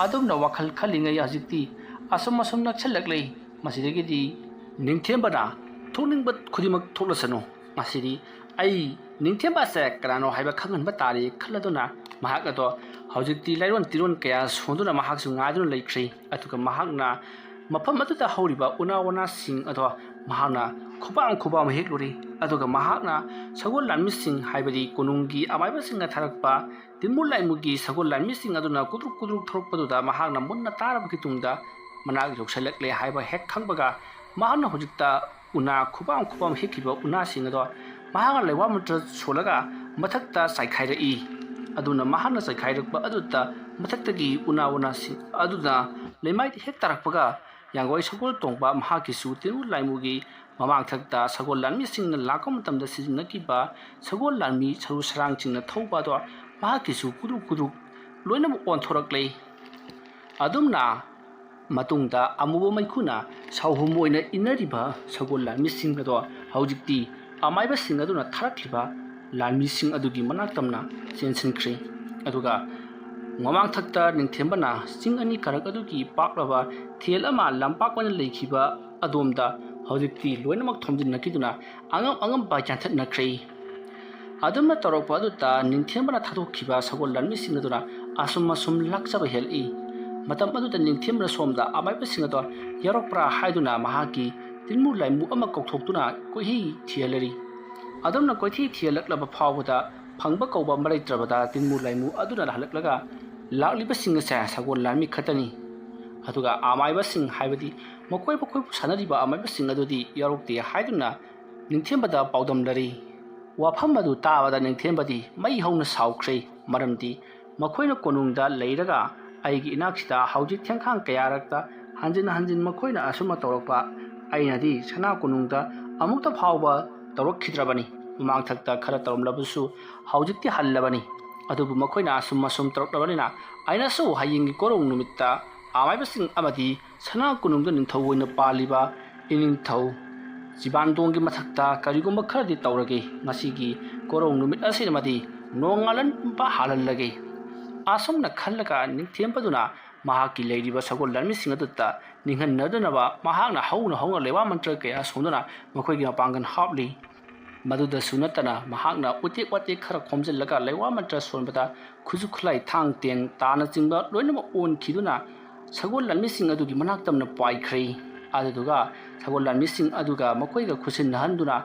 ꯑꯗꯨꯝꯅ ꯋꯥꯈꯜ ꯈꯜꯂꯤꯉꯩ ꯍꯧꯖꯤꯛꯇꯤ ꯑꯁꯨꯝ ꯑꯁꯨꯝ ꯅꯛꯁꯜꯂꯛꯂꯦ꯫ ꯃꯁꯤꯗꯒꯤꯗꯤ ꯅꯤꯡꯊꯦꯝꯕꯅ ꯊꯣꯛꯅꯤꯡꯕ ꯈꯨꯗꯤꯡꯃꯛ ꯊꯣꯛꯂꯁꯅꯨ, ꯉꯁꯤꯗꯤ ꯑꯩ ꯅꯤꯡꯊꯦꯝꯕꯁꯦ ꯀꯅꯥꯅꯣ ꯍꯥꯏꯕ ꯈꯪꯍꯟꯕ ꯇꯥꯔꯦ ꯈꯜꯂꯗꯨꯅ ꯃꯍꯥꯛ ꯑꯗꯣ ꯍꯧꯖꯤꯛꯇꯤ ꯂꯥꯏꯔꯣꯟ ꯇꯤꯔꯣꯟ ꯀꯌꯥ ꯁꯣꯟꯗꯨꯅ ꯃꯍꯥꯛꯁꯨ ꯉꯥꯏꯗꯨꯅ ꯂꯩꯈ꯭ꯔꯦ꯫ ꯑꯗꯨꯒ ꯃꯍꯥꯛꯅ ꯃꯐꯝ ꯑꯗꯨꯗ ꯍꯧꯔꯤꯕ ꯎꯅꯥ ꯋꯥꯅꯥꯁꯤꯡ ꯑꯗꯣ ꯃꯍꯥꯛꯅ ꯈꯨꯄꯥꯝ ꯈꯨꯄꯥꯝ ꯍꯦꯛꯂꯨꯔꯦ꯫ ꯑꯗꯨꯒ ꯃꯍꯥꯛꯅ ꯁꯒꯣꯜ ꯂꯥꯟꯃꯤꯁꯤꯡ, ꯍꯥꯏꯕꯗꯤ ꯀꯣꯅꯨꯡꯒꯤ ꯑꯃꯥꯏꯕꯁꯤꯡꯅ ꯊꯥꯔꯛꯄ ꯇꯤꯟꯃꯨ ꯂꯥꯏꯃꯨꯒꯤ ꯁꯒꯣꯜ ꯂꯥꯟꯃꯤꯁꯤꯡ ꯑꯗꯨꯅ ꯀꯨꯗ꯭ꯔꯨꯛ ꯀꯨꯗ꯭ꯔꯨꯛ ꯊꯣꯔꯛꯄꯗꯨꯗ ꯃꯍꯥꯛꯅ ꯃꯨꯟꯅ ꯇꯥꯔꯕꯒꯤ ꯇꯨꯡꯗ ꯃꯅꯥꯛ ꯌꯧꯁꯤꯜꯂꯛꯂꯦ ꯍꯥꯏꯕ ꯍꯦꯛ ꯈꯪꯕꯒ ꯃꯍꯥꯛꯅ ꯍꯧꯖꯤꯛꯇ ꯎꯅꯥ ꯈꯨꯄꯥꯝ ꯈꯨꯄꯥꯝ ꯍꯦꯛꯈꯤꯕ ꯎꯅꯥꯁꯤꯡ ꯑꯗꯣ ꯃꯍꯥꯛꯅ ꯂꯩꯋꯥ ꯃꯇ꯭ꯔ ꯁꯣꯜꯂꯒ ꯃꯊꯛꯇ ꯆꯥꯏꯈꯥꯏꯔꯛꯏ꯫ ꯑꯗꯨꯅ ꯃꯍꯥꯛꯅ ꯆꯥꯏꯈꯥꯏꯔꯛꯄ ꯑꯗꯨꯗ ꯃꯊꯛꯇꯒꯤ ꯎꯅꯥ ꯋꯥꯅꯥꯁꯤꯡ ꯑꯗꯨꯅ ꯂꯩꯃꯥꯏꯗ ꯍꯦꯛ ꯇꯥꯔꯛꯄꯒ ꯌꯥꯡꯒꯣꯏ ꯁꯒꯣꯜ ꯇꯣꯡꯕ ꯃꯍꯥꯛꯀꯤꯁꯨ ꯇꯤꯟꯃꯨ ꯂꯥꯏꯃꯨꯒꯤ ꯃꯃꯥꯡꯊꯛꯇ ꯁꯒꯣꯜ ꯂꯥꯟꯃꯤꯁꯤꯡꯅ ꯂꯥꯛꯄ ꯃꯇꯝꯗ ꯁꯤꯖꯤꯟꯅꯈꯤꯕ ꯁꯒꯣꯜ ꯂꯥꯟꯃꯤ ꯁꯔꯨ ꯁꯔꯥꯡꯁꯤꯡꯅ ꯊꯧꯕ ꯑꯗꯣ ꯃꯍꯥꯛꯀꯤꯁꯨ ꯀꯨꯗ꯭ꯔꯨꯛ ꯀꯨꯗ꯭ꯔꯨꯛ ꯂꯣꯏꯅꯃꯛ ꯑꯣꯟꯊꯣꯔꯛꯂꯦ꯫ ꯑꯗꯨꯝꯅ ꯃꯇꯨꯡꯗ ꯑꯃꯨꯕ ꯃꯩꯈꯨꯅ ꯁꯥꯎꯍꯨꯝ ꯑꯣꯏꯅ ꯏꯟꯅꯔꯤꯕ ꯁꯒꯣꯜ ꯂꯥꯟꯃꯤꯁꯤꯡ ꯑꯗꯣ ꯍꯧꯖꯤꯛꯇꯤ ꯑꯃꯥꯏꯕꯁꯤꯡ ꯑꯗꯨꯅ ꯊꯥꯔꯛꯂꯤꯕ ꯂꯥꯟꯃꯤꯁꯤꯡ ꯑꯗꯨꯒꯤ ꯃꯅꯥꯛ ꯇꯝꯅ ꯆꯦꯟꯁꯤꯟꯈ꯭ꯔꯦ꯫ ꯑꯗꯨꯒ ꯃꯃꯥꯡꯊꯛꯇ ꯅꯤꯡꯊꯦꯝꯕꯅ ꯆꯤꯡ ꯑꯅꯤ ꯀꯥꯔꯛ ꯑꯗꯨꯒꯤ ꯄꯥꯛꯂꯕ ꯊꯦꯜ ꯑꯃ ꯂꯝꯄꯥꯛ ꯑꯣꯏꯅ ꯂꯩꯈꯤꯕ ꯑꯗꯣꯝꯗ ꯍꯧꯖꯤꯛꯇꯤ ꯂꯣꯏꯅꯃꯛ ꯊꯣꯝꯖꯤꯟꯅꯈꯤꯗꯨꯅ ꯑꯉꯝ ꯑꯉꯝꯕ ꯌꯥꯟꯊꯠꯅꯈ꯭ꯔꯦ꯫ ꯑꯗꯨꯝꯅ ꯇꯧꯔꯛꯄ ꯑꯗꯨꯗ ꯅꯤꯡꯊꯦꯝꯕꯅ ꯊꯥꯗꯣꯛꯈꯤꯕ ꯁꯒꯣꯜ ꯂꯥꯟꯃꯤꯁꯤꯡ ꯑꯗꯨꯅ ꯑꯁꯨꯝ ꯑꯁꯨꯝ ꯂꯥꯛꯆꯕ ꯍꯦꯜꯂꯛꯏ꯫ ꯃꯇꯝ ꯑꯗꯨꯗ ꯅꯤꯡꯊꯦꯝꯕꯅ ꯁꯣꯝꯗ ꯑꯃꯥꯏꯕꯁꯤꯡ ꯑꯗꯣ ꯌꯥꯎꯔꯛꯄ꯭ꯔꯥ ꯍꯥꯏꯗꯨꯅ ꯃꯍꯥꯛꯀꯤ ꯇꯤꯟꯃꯨ ꯂꯥꯏꯃꯨ ꯑꯃ ꯀꯧꯊꯣꯛꯇꯨꯅ ꯀꯣꯏꯊꯤ ꯊꯤꯍꯜꯂꯔꯤ꯫ ꯑꯗꯨꯝꯅ ꯀꯣꯏꯊꯤ ꯊꯤꯍꯜꯂꯛꯂꯕ ꯐꯥꯎꯕꯗ ꯐꯪꯕ ꯀꯧꯕ ꯑꯃ ꯂꯩꯇ꯭ꯔꯕꯗ ꯇꯤꯟꯃꯨ ꯂꯥꯏꯃꯨ ꯑꯗꯨꯅ ꯍꯜꯂꯛꯂꯒ ꯂꯥꯛꯂꯤꯕꯁꯤꯡ ꯑꯁꯦ ꯁꯒꯣꯜ ꯂꯥꯟꯃꯤ ꯈꯛꯇꯅꯤ꯫ ꯑꯗꯨꯒ ꯑꯃꯥꯏꯕꯁꯤꯡ ꯍꯥꯏꯕꯗꯤ ꯃꯈꯣꯏ ꯃꯈꯣꯏꯕꯨ ꯁꯥꯟꯅꯔꯤꯕ ꯑꯃꯥꯏꯕꯁꯤꯡ ꯑꯗꯨꯗꯤ ꯌꯥꯎꯔꯛꯇꯦ ꯍꯥꯏꯗꯨꯅ ꯅꯤꯡꯊꯦꯝꯕꯗ ꯄꯥꯎꯗꯝꯂꯔꯤ꯫ ꯋꯥꯐꯝ ꯑꯗꯨ ꯇꯥꯕꯗ ꯅꯤꯡꯊꯦꯝꯕꯗꯤ ꯃꯩ ꯍꯧꯅ ꯁꯥꯎꯈ꯭ꯔꯦ, ꯃꯔꯝꯗꯤ ꯃꯈꯣꯏꯅ ꯀꯣꯅꯨꯡꯗ ꯂꯩꯔꯒ ꯑꯩꯒꯤ ꯏꯅꯥꯛꯁꯤꯗ ꯍꯧꯖꯤꯛ ꯊꯦꯡꯈꯥꯡ ꯀꯌꯥꯔꯛꯇ ꯍꯟꯖꯤꯟ ꯍꯟꯖꯤꯟ ꯃꯈꯣꯏꯅ ꯑꯁꯨꯝꯅ ꯇꯧꯔꯛꯄ ꯑꯩꯅꯗꯤ ꯁꯅꯥ ꯀꯣꯅꯨꯡꯗ ꯑꯃꯨꯛꯇ ꯐꯥꯎꯕ ꯇꯧꯔꯛꯈꯤꯗ꯭ꯔꯕꯅꯤ꯫ ꯃꯃꯥꯡꯊꯛꯇ ꯈꯔ ꯇꯧꯔꯝꯂꯕꯁꯨ ꯍꯧꯖꯤꯛꯇꯤ ꯍꯜꯂꯕꯅꯤ꯫ ꯑꯗꯨꯕꯨ ꯃꯈꯣꯏꯅ ꯑꯁꯨꯝ ꯑꯁꯨꯝ ꯇꯧꯔꯛꯂꯕꯅꯤꯅ ꯑꯩꯅꯁꯨ ꯍꯌꯦꯡꯒꯤ ꯀꯣꯔꯧ ꯅꯨꯃꯤꯠꯇ ꯑꯃꯥꯏꯕꯁꯤꯡ ꯑꯃꯗꯤ ꯁꯅꯥ ꯀꯣꯅꯨꯡꯗ ꯅꯤꯡꯊꯧ ꯑꯣꯏꯅ ꯄꯥꯜꯂꯤꯕ ꯏꯅꯤꯡꯊꯧ ꯖꯤꯕꯥꯟꯗꯣꯡꯒꯤ ꯃꯊꯛꯇ ꯀꯔꯤꯒꯨꯝꯕ ꯈꯔꯗꯤ ꯇꯧꯔꯒꯦ꯫ ꯉꯁꯤꯒꯤ ꯀꯣꯔꯧ ꯅꯨꯃꯤꯠ ꯑꯁꯤꯃꯗꯤ ꯅꯣꯡꯉꯥꯜꯍꯟꯕ ꯍꯥꯜꯍꯜꯂꯒꯦ꯫ ꯑꯁꯨꯝꯅ ꯈꯜꯂꯒ ꯅꯤꯡꯊꯦꯝꯕꯗꯨꯅ ꯃꯍꯥꯛꯀꯤ ꯂꯩꯔꯤꯕ ꯁꯒꯣꯜ ꯂꯥꯟꯃꯤꯁꯤꯡ ꯑꯗꯨꯗ ꯅꯤꯡꯍꯟꯅꯗꯅꯕ ꯃꯍꯥꯛꯅ ꯍꯧꯅ ꯍꯧꯅ ꯂꯩꯋꯥ ꯃꯟꯇ꯭ꯔ ꯀꯌꯥ ꯁꯣꯟꯗꯨꯅ ꯃꯈꯣꯏꯒꯤ ꯃꯄꯥꯡꯒꯜ ꯍꯥꯞꯂꯤ꯫ ꯃꯗꯨꯗꯁꯨ ꯅꯠꯇꯅ ꯃꯍꯥꯛꯅ ꯎꯇꯦꯛ ꯋꯥꯇꯦꯛ ꯈꯔ ꯈꯣꯝꯖꯤꯜꯂꯒ ꯂꯩꯋꯥ ꯃꯟꯇ꯭ꯔ ꯁꯣꯟꯕꯗ ꯈꯨꯠꯁꯨ ꯈꯨꯠꯂꯥꯏ ꯊꯥꯡ ꯇꯦꯟ ꯇꯥꯅꯆꯤꯡꯕ ꯂꯣꯏꯅꯃꯛ ꯑꯣꯟꯈꯤꯗꯨꯅ ꯁꯒꯣꯜ ꯂꯥꯟꯃꯤꯁꯤꯡ ꯑꯗꯨꯒꯤ ꯃꯅꯥꯛ ꯇꯝꯅ ꯄꯥꯏꯈ꯭ꯔꯦ꯫ ꯑꯗꯨꯗꯨꯒ ꯁꯒꯣꯜ ꯂꯥꯟꯃꯤꯁꯤꯡ ꯑꯗꯨꯒ ꯃꯈꯣꯏꯒ ꯈꯨꯠꯁꯤꯟꯅꯍꯟꯗꯨꯅ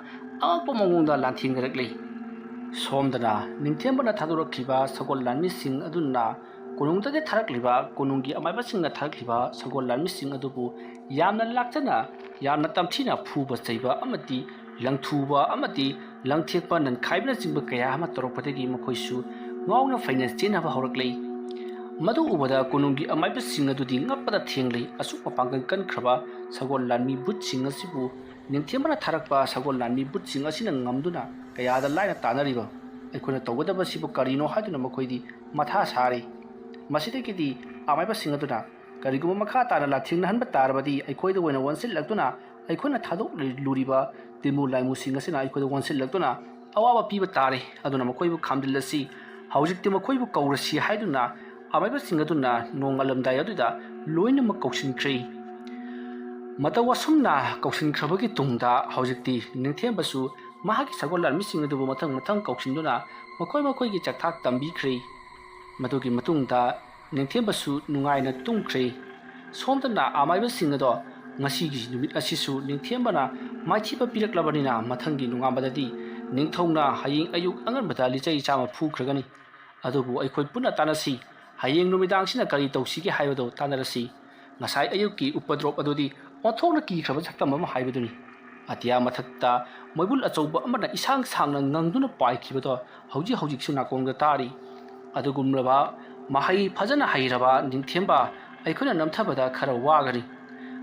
ꯑꯉꯛꯄ ꯃꯑꯣꯡꯗ ꯂꯥꯟꯊꯦꯡꯅꯔꯛꯂꯤ꯫ ꯁꯣꯝꯗꯅ ꯅꯤꯡꯊꯦꯝꯕꯅ ꯊꯥꯗꯣꯔꯛꯈꯤꯕ ꯁꯒꯣꯜ ꯂꯥꯟꯃꯤꯁꯤꯡ ꯑꯗꯨꯅ ꯀꯣꯅꯨꯡꯗꯒꯤ ꯊꯥꯔꯛꯂꯤꯕ, ꯀꯣꯅꯨꯡꯒꯤ ꯑꯃꯥꯏꯕꯁꯤꯡꯅ ꯊꯥꯔꯛꯂꯤꯕ ꯁꯒꯣꯜ ꯂꯥꯟꯃꯤꯁꯤꯡ ꯑꯗꯨꯕꯨ ꯌꯥꯝꯅ ꯂꯥꯛꯆꯅ, ꯌꯥꯝꯅ ꯇꯝꯊꯤꯅ ꯐꯨꯕ ꯆꯩꯕ ꯑꯃꯗꯤ ꯂꯪꯊꯨꯕ ꯑꯃꯗꯤ ꯂꯪꯊꯦꯛꯄ ꯅꯟꯈꯥꯏꯕꯅꯆꯤꯡꯕ ꯀꯌꯥ ꯑꯃ ꯇꯧꯔꯛꯄꯗꯒꯤ ꯃꯈꯣꯏꯁꯨ ꯉꯥꯎꯅ ꯐꯩꯅ ꯆꯦꯟꯅꯕ ꯍꯧꯔꯛꯂꯦ꯫ ꯃꯗꯨ ꯎꯕꯗ ꯀꯣꯅꯨꯡꯒꯤ ꯑꯃꯥꯏꯕꯁꯤꯡ ꯑꯗꯨꯗꯤ ꯉꯛꯄꯗ ꯊꯦꯡꯂꯦ꯫ ꯑꯁꯨꯛ ꯃꯄꯥꯡꯒꯜ ꯀꯟꯈ꯭ꯔꯕ ꯁꯒꯣꯜ ꯂꯥꯟꯃꯤ ꯕꯨꯠꯁꯤꯡ ꯑꯁꯤꯕꯨ ꯅꯤꯡꯊꯦꯝꯕꯅ ꯊꯥꯔꯛꯄ ꯁꯒꯣꯜ ꯂꯥꯟꯃꯤ ꯕꯨꯠꯁꯤꯡ ꯑꯁꯤꯅ ꯉꯝꯗꯨꯅ ꯀꯌꯥꯗ ꯂꯥꯏꯅ ꯇꯥꯟꯅꯔꯤꯕ? ꯑꯩꯈꯣꯏꯅ ꯇꯧꯒꯗꯕꯁꯤꯕꯨ ꯀꯔꯤꯅꯣ ꯍꯥꯏꯗꯨꯅ ꯃꯈꯣꯏꯗꯤ ꯃꯊꯥ ꯁꯥꯔꯤ꯫ ꯃꯁꯤꯗꯒꯤꯗꯤ ꯑꯃꯥꯏꯕꯁꯤꯡ ꯑꯗꯨꯅ ꯀꯔꯤꯒꯨꯝꯕ ꯃꯈꯥ ꯇꯥꯅ ꯂꯥꯟꯊꯦꯡꯅꯍꯟꯕ ꯇꯥꯔꯕꯗꯤ ꯑꯩꯈꯣꯏꯗ ꯑꯣꯏꯅ ꯑꯣꯟꯁꯤꯜꯂꯛꯇꯨꯅ ꯑꯩꯈꯣꯏꯅ ꯊꯥꯗꯣꯛꯂꯨꯔꯤꯕ ꯇꯤꯟꯃꯨ ꯂꯥꯏꯃꯨꯁꯤꯡ ꯑꯁꯤꯅ ꯑꯩꯈꯣꯏꯗ ꯑꯣꯟꯁꯤꯜꯂꯛꯇꯨꯅ ꯑꯋꯥꯕ ꯄꯤꯕ ꯇꯥꯔꯦ꯫ ꯑꯗꯨꯅ ꯃꯈꯣꯏꯕꯨ ꯈꯥꯝꯖꯤꯜꯂꯁꯤ, ꯍꯧꯖꯤꯛꯇꯤ ꯃꯈꯣꯏꯕꯨ ꯀꯧꯔꯁꯤ ꯍꯥꯏꯗꯨꯅ ꯑꯃꯥꯏꯕꯁꯤꯡ ꯑꯗꯨꯅ ꯅꯣꯡꯉꯥꯜꯂꯝꯗꯥꯏ ꯑꯗꯨꯗ ꯂꯣꯏꯅꯃꯛ ꯀꯧꯁꯤꯟꯈ꯭ꯔꯦ꯫ ꯃꯇꯧ ꯑꯁꯨꯝꯅ ꯀꯧꯁꯤꯟꯈ꯭ꯔꯕꯒꯤ ꯇꯨꯡꯗ ꯍꯧꯖꯤꯛꯇꯤ ꯅꯤꯡꯊꯦꯝꯕꯁꯨ ꯃꯍꯥꯛꯀꯤ ꯁꯒꯣꯜ ꯂꯥꯟꯃꯤꯁꯤꯡ ꯑꯗꯨꯕꯨ ꯃꯊꯪ ꯃꯊꯪ ꯀꯧꯁꯤꯟꯗꯨꯅ ꯃꯈꯣꯏ ꯃꯈꯣꯏꯒꯤ ꯆꯥꯛꯊꯥꯛ ꯇꯝꯕꯤꯈ꯭ꯔꯦ꯫ ꯃꯗꯨꯒꯤ ꯃꯇꯨꯡꯗ ꯅꯤꯡꯊꯦꯝꯕꯁꯨ ꯅꯨꯡꯉꯥꯏꯅ ꯇꯨꯝꯈ꯭ꯔꯦ꯫ ꯁꯣꯝꯗꯅ ꯑꯃꯥꯏꯕꯁꯤꯡ ꯑꯗꯣ ꯉꯁꯤꯒꯤ ꯅꯨꯃꯤꯠ ꯑꯁꯤꯁꯨ ꯅꯤꯡꯊꯦꯝꯕꯅ ꯃꯥꯏꯊꯤꯕ ꯄꯤꯔꯛꯂꯕꯅꯤꯅ ꯃꯊꯪꯒꯤ ꯅꯣꯡꯉꯥꯟꯕꯗꯗꯤ ꯅꯤꯡꯊꯧꯅ ꯍꯌꯦꯡ ꯑꯌꯨꯛ ꯑꯉꯟꯕꯗ ꯂꯤꯆꯩ ꯆꯥꯝꯃ ꯐꯨꯈ꯭ꯔꯒꯅꯤ꯫ ꯑꯗꯨꯕꯨ ꯑꯩꯈꯣꯏ ꯄꯨꯟꯅ ꯇꯥꯟꯅꯁꯤ꯫ ꯍꯌꯦꯡ ꯅꯨꯃꯤꯗꯥꯡꯁꯤꯅ ꯀꯔꯤ ꯇꯧꯁꯤꯒꯦ ꯍꯥꯏꯕꯗꯨ ꯇꯥꯟꯅꯔꯁꯤ꯫ ꯉꯁꯥꯏ ꯑꯌꯨꯛꯀꯤ ꯎꯄꯗ꯭ꯔꯣꯞ ꯑꯗꯨꯗꯤ ꯑꯣꯟꯊꯣꯛꯅ ꯀꯤꯈ꯭ꯔꯕ ꯁꯛꯇꯝ ꯑꯃ ꯍꯥꯏꯕꯗꯨꯅꯤ꯫ ꯑꯇꯤꯌꯥ ꯃꯊꯛꯇ ꯃꯣꯏꯕꯨꯜ ꯑꯆꯧꯕ ꯑꯃꯅ ꯏꯁꯥꯡ ꯁꯥꯡꯅ ꯉꯪꯗꯨꯅ ꯄꯥꯏꯈꯤꯕꯗꯣ ꯍꯧꯖꯤꯛ ꯍꯧꯖꯤꯛꯁꯨ ꯅꯥꯀꯣꯡꯗ ꯇꯥꯔꯤ꯫ ꯑꯗꯨꯒꯨꯝꯂꯕ ꯃꯍꯩ ꯐꯖꯅ ꯍꯩꯔꯕ ꯅꯤꯡꯊꯦꯝꯕ ꯑꯩꯈꯣꯏꯅ ꯅꯝꯊꯕꯗ ꯈꯔ ꯋꯥꯒꯅꯤ꯫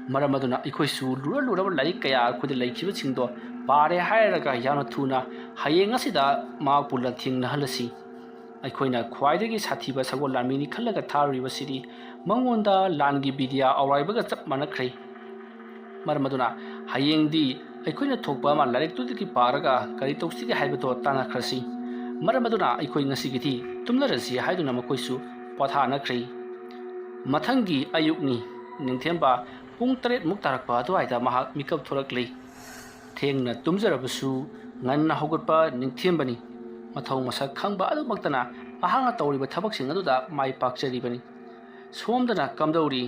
ꯃꯔꯝ ꯑꯗꯨꯅ ꯑꯩꯈꯣꯏꯁꯨ ꯂꯨꯔ ꯂꯨꯔꯕ ꯂꯥꯏꯔꯤꯛ ꯀꯌꯥ ꯑꯩꯈꯣꯏꯗ ꯂꯩꯈꯤꯕꯁꯤꯡꯗꯣ ꯄꯥꯔꯦ ꯍꯥꯏꯔꯒ ꯌꯥꯝꯅ ꯊꯨꯅ ꯍꯌꯦꯡ ꯑꯁꯤꯗ ꯃꯍꯥꯛꯄꯨ ꯂꯥꯟꯊꯦꯡꯅꯍꯜꯂꯁꯤ꯫ ꯑꯩꯈꯣꯏꯅ ꯈ꯭ꯋꯥꯏꯗꯒꯤ ꯁꯥꯊꯤꯕ ꯁꯒꯣꯜ ꯂꯥꯟꯃꯤꯅꯤ ꯈꯜꯂꯒ ꯊꯥꯔꯨꯔꯤꯕꯁꯤꯗꯤ ꯃꯉꯣꯟꯗ ꯂꯥꯟꯒꯤ ꯕꯤꯗ꯭ꯌꯥ ꯑꯧꯔꯥꯏꯕꯒ ꯆꯞ ꯃꯥꯟꯅꯈ꯭ꯔꯦ꯫ ꯃꯔꯝ ꯑꯗꯨꯅ ꯍꯌꯦꯡꯗꯤ ꯑꯩꯈꯣꯏꯅ ꯊꯣꯛꯄ ꯑꯃ ꯂꯥꯏꯔꯤꯛꯇꯨꯗꯒꯤ ꯄꯥꯔꯒ ꯀꯔꯤ ꯇꯧꯁꯤꯒꯦ ꯍꯥꯏꯕꯗꯣ ꯇꯥꯟꯅꯈ꯭ꯔꯁꯤ꯫ ꯃꯔꯝ ꯑꯗꯨꯅ ꯑꯩꯈꯣꯏ ꯉꯁꯤꯒꯤꯗꯤ ꯇꯨꯝꯂꯔꯁꯤ ꯍꯥꯏꯗꯨꯅ ꯃꯈꯣꯏꯁꯨ ꯄꯣꯊꯥꯅꯈ꯭ꯔꯦ꯫ ꯃꯊꯪꯒꯤ ꯑꯌꯨꯛꯅꯤ꯫ ꯅꯤꯡꯊꯦꯝꯕ ꯄꯨꯡ ꯇꯔꯦꯠꯃꯨꯛ ꯇꯥꯔꯛꯄ ꯑꯗꯨꯋꯥꯏꯗ ꯃꯍꯥꯛ ꯃꯤꯀꯞ ꯊꯣꯛꯂꯛꯂꯤ꯫ ꯊꯦꯡꯅ ꯇꯨꯝꯖꯔꯕꯁꯨ ꯉꯟꯅ ꯍꯧꯒꯠꯄ ꯅꯤꯡꯊꯦꯝꯕꯅꯤ꯫ ꯃꯊꯧ ꯃꯁꯛ ꯈꯪꯕ ꯑꯗꯨꯃꯛꯇꯅ ꯃꯍꯥꯛꯅ ꯇꯧꯔꯤꯕ ꯊꯕꯛꯁꯤꯡ ꯑꯗꯨꯗ ꯃꯥꯏ ꯄꯥꯛꯆꯔꯤꯕꯅꯤ꯫ ꯁꯣꯝꯗꯅ ꯀꯝꯗꯧꯔꯤ?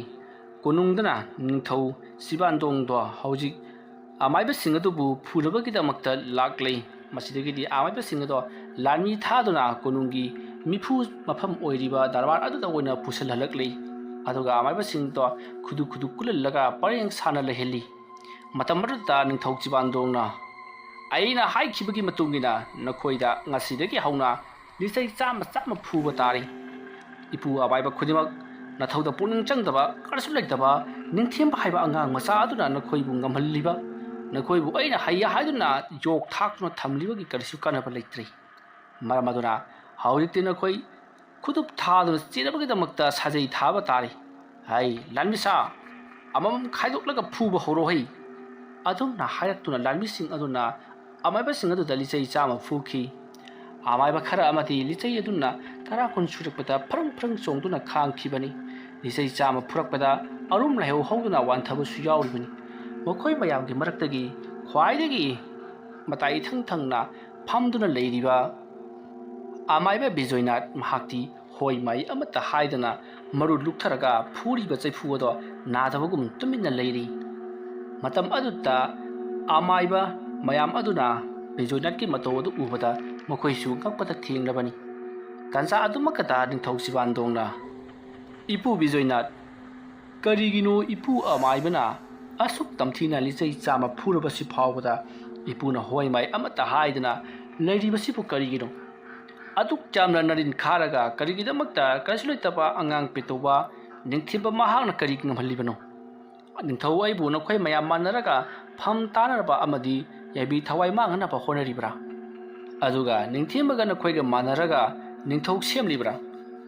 ꯀꯣꯅꯨꯡꯗꯅ ꯅꯤꯡꯊꯧ ꯁꯤꯕꯥꯟꯗꯣꯡꯗꯣ ꯍꯧꯖꯤꯛ ꯑꯃꯥꯏꯕꯁꯤꯡ ꯑꯗꯨꯕꯨ ꯐꯨꯅꯕꯒꯤꯗꯃꯛꯇ ꯂꯥꯛꯂꯤ꯫ ꯃꯁꯤꯗꯒꯤꯗꯤ ꯑꯃꯥꯏꯕꯁꯤꯡ ꯑꯗꯣ ꯂꯥꯟꯃꯤ ꯊꯥꯗꯨꯅ ꯀꯣꯅꯨꯡꯒꯤ ꯃꯤꯐꯨ ꯃꯐꯝ ꯑꯣꯏꯔꯤꯕ ꯗꯔꯕꯥꯔ ꯑꯗꯨꯗ ꯑꯣꯏꯅ ꯄꯨꯁꯤꯜꯍꯜꯂꯛꯂꯤ꯫ ꯑꯗꯨꯒ ꯑꯃꯥꯏꯕꯁꯤꯡꯗꯣ ꯈꯨꯗꯨ ꯈꯨꯗꯨ ꯀꯨꯜꯍꯜꯂꯒ ꯄꯔꯦꯡ ꯁꯥꯅ ꯂꯩꯍꯜꯂꯤ꯫ ꯃꯇꯝ ꯑꯗꯨꯗ ꯅꯤꯡꯊꯧ ꯆꯤꯕꯥꯟꯗꯣꯡꯅ, "ꯑꯩꯅ ꯍꯥꯏꯈꯤꯕꯒꯤ ꯃꯇꯨꯡ ꯏꯟꯅ ꯅꯈꯣꯏꯗ ꯉꯁꯤꯗꯒꯤ ꯍꯧꯅ ꯂꯤꯆꯩ ꯆꯥꯝꯃ ꯆꯥꯝꯃ ꯐꯨꯕ ꯇꯥꯔꯤ꯫ ꯏꯄꯨ ꯑꯃꯥꯏꯕ ꯈꯨꯗꯤꯡꯃꯛ ꯅꯊꯧꯗ ꯄꯨꯛꯅꯤꯡ ꯆꯪꯗꯕ, ꯀꯔꯤꯁꯨ ꯂꯩꯇꯕ ꯅꯤꯡꯊꯦꯝꯕ ꯍꯥꯏꯕ ꯑꯉꯥꯡ ꯃꯆꯥ ꯑꯗꯨꯅ ꯅꯈꯣꯏꯕꯨ ꯉꯝꯍꯜꯂꯤꯕ, ꯅꯈꯣꯏꯕꯨ ꯑꯩꯅ ꯍꯩꯌꯦ ꯍꯥꯏꯗꯨꯅ ꯌꯣꯛ ꯊꯥꯛꯇꯨꯅ ꯊꯝꯂꯤꯕꯒꯤ ꯀꯔꯤꯁꯨ ꯀꯥꯟꯅꯕ ꯂꯩꯇ꯭ꯔꯦ꯫ ꯃꯔꯝ ꯑꯗꯨꯅ ꯍꯧꯖꯤꯛꯇꯤ ꯅꯈꯣꯏ ꯈꯨꯗꯨꯞ ꯊꯥꯗꯨꯅ ꯆꯦꯟꯅꯕꯒꯤꯗꯃꯛꯇ ꯁꯥꯖꯩ ꯊꯥꯕ ꯇꯥꯔꯤ꯫ ꯍꯩ, ꯂꯥꯟꯃꯤꯁꯥ, ꯑꯃꯃꯝ ꯈꯥꯏꯗꯣꯛꯂꯒ ꯐꯨꯕ ꯍꯧꯔꯣ ꯍꯩ!" ꯑꯗꯨꯝꯅ ꯍꯥꯏꯔꯛꯇꯨꯅ ꯂꯥꯟꯃꯤꯁꯤꯡ ꯑꯗꯨꯅ ꯑꯃꯥꯏꯕꯁꯤꯡ ꯑꯗꯨꯗ ꯂꯤꯆꯩ ꯆꯥꯝꯃ ꯐꯨꯈꯤ꯫ ꯑꯃꯥꯏꯕ ꯈꯔ ꯑꯃꯗꯤ ꯂꯤꯆꯩ ꯑꯗꯨꯅ ꯇꯔꯥ ꯀꯨꯟ ꯁꯨꯔꯛꯄꯗ ꯐ꯭ꯔꯪ ꯐ꯭ꯔꯪ ꯆꯣꯡꯗꯨꯅ ꯈꯥꯡꯈꯤꯕꯅꯤ꯫ ꯂꯤꯆꯩ ꯆꯥꯝꯃ ꯐꯨꯔꯛꯄꯗ ꯑꯔꯨꯝ ꯂꯥꯏꯍꯧ ꯍꯧꯗꯨꯅ ꯋꯥꯟꯊꯕꯁꯨ ꯌꯥꯎꯔꯤꯕꯅꯤ꯫ ꯃꯈꯣꯏ ꯃꯌꯥꯝꯒꯤ ꯃꯔꯛꯇꯒꯤ ꯈ꯭ꯋꯥꯏꯗꯒꯤ ꯃꯇꯥꯏ ꯏꯊꯪ ꯊꯪꯅ ꯐꯝꯗꯨꯅ ꯂꯩꯔꯤꯕ ꯑꯃꯥꯏꯕ ꯕꯤꯖꯣꯏꯅꯥꯊ ꯃꯍꯥꯛꯇꯤ ꯍꯣꯏ ꯃꯥꯏ ꯑꯃꯠꯇ ꯍꯥꯏꯗꯅ ꯃꯔꯨ ꯂꯨꯛꯊꯔꯒ ꯐꯨꯔꯤꯕ ꯆꯩꯐꯨ ꯑꯗꯣ ꯅꯥꯗꯕꯒꯨꯝ ꯇꯨꯃꯤꯟꯅ ꯂꯩꯔꯤ꯫ ꯃꯇꯝ ꯑꯗꯨꯗ ꯑꯃꯥꯏꯕ ꯃꯌꯥꯝ ꯑꯗꯨꯅ ꯕꯤꯖꯣꯏꯅꯥꯊꯀꯤ ꯃꯇꯧ ꯑꯗꯨ ꯎꯕꯗ ꯃꯈꯣꯏꯁꯨ ꯉꯛꯄꯗ ꯊꯦꯡꯂꯕꯅꯤ꯫ ꯇꯥꯟꯖꯥ ꯑꯗꯨꯃꯛꯇꯗ ꯅꯤꯡꯊꯧ ꯁꯤꯕꯥꯟꯗꯣꯡꯅ, "ꯏꯄꯨ ꯕꯤꯖꯣꯏꯅꯥꯊ, ꯀꯔꯤꯒꯤꯅꯣ ꯏꯄꯨ ꯑꯃꯥꯏꯕꯅ ꯑꯁꯨꯛ ꯇꯝꯊꯤꯅ ꯂꯤꯆꯩ ꯆꯥꯝꯃ ꯐꯨꯔꯕꯁꯤ ꯐꯥꯎꯕꯗ ꯏꯄꯨꯅ ꯍꯣꯏ ꯃꯥꯏ ꯑꯃꯠꯇ ꯍꯥꯏꯗꯅ ꯂꯩꯔꯤꯕꯁꯤꯕꯨ ꯀꯔꯤꯒꯤꯅꯣ? ꯑꯗꯨꯛ ꯌꯥꯝꯅ ꯅꯔꯤꯟ ꯈꯥꯔꯒ ꯀꯔꯤꯒꯤꯗꯃꯛꯇ ꯀꯔꯤꯁꯨ ꯂꯩꯇꯕ ꯑꯉꯥꯡ ꯄꯦꯇꯧꯕ ꯅꯤꯡꯊꯦꯝꯕ ꯃꯍꯥꯛꯅ ꯀꯔꯤ ꯉꯝꯍꯜꯂꯤꯕꯅꯣ? ꯅꯤꯡꯊꯧ ꯑꯩꯕꯨ ꯅꯈꯣꯏ ꯃꯌꯥꯝ ꯃꯥꯟꯅꯔꯒ ꯐꯝ ꯇꯥꯅꯅꯕ ꯑꯃꯗꯤ ꯌꯥꯏꯕꯤ ꯊꯋꯥꯏ ꯃꯥꯡꯍꯟꯅꯕ ꯍꯣꯠꯅꯔꯤꯕ꯭ꯔꯥ? ꯑꯗꯨꯒ ꯅꯤꯡꯊꯦꯝꯕꯒ ꯅꯈꯣꯏꯒ ꯃꯥꯟꯅꯔꯒ "ꯅꯤꯡꯊꯧ ꯁꯦꯝꯂꯤꯕ꯭ꯔꯥ?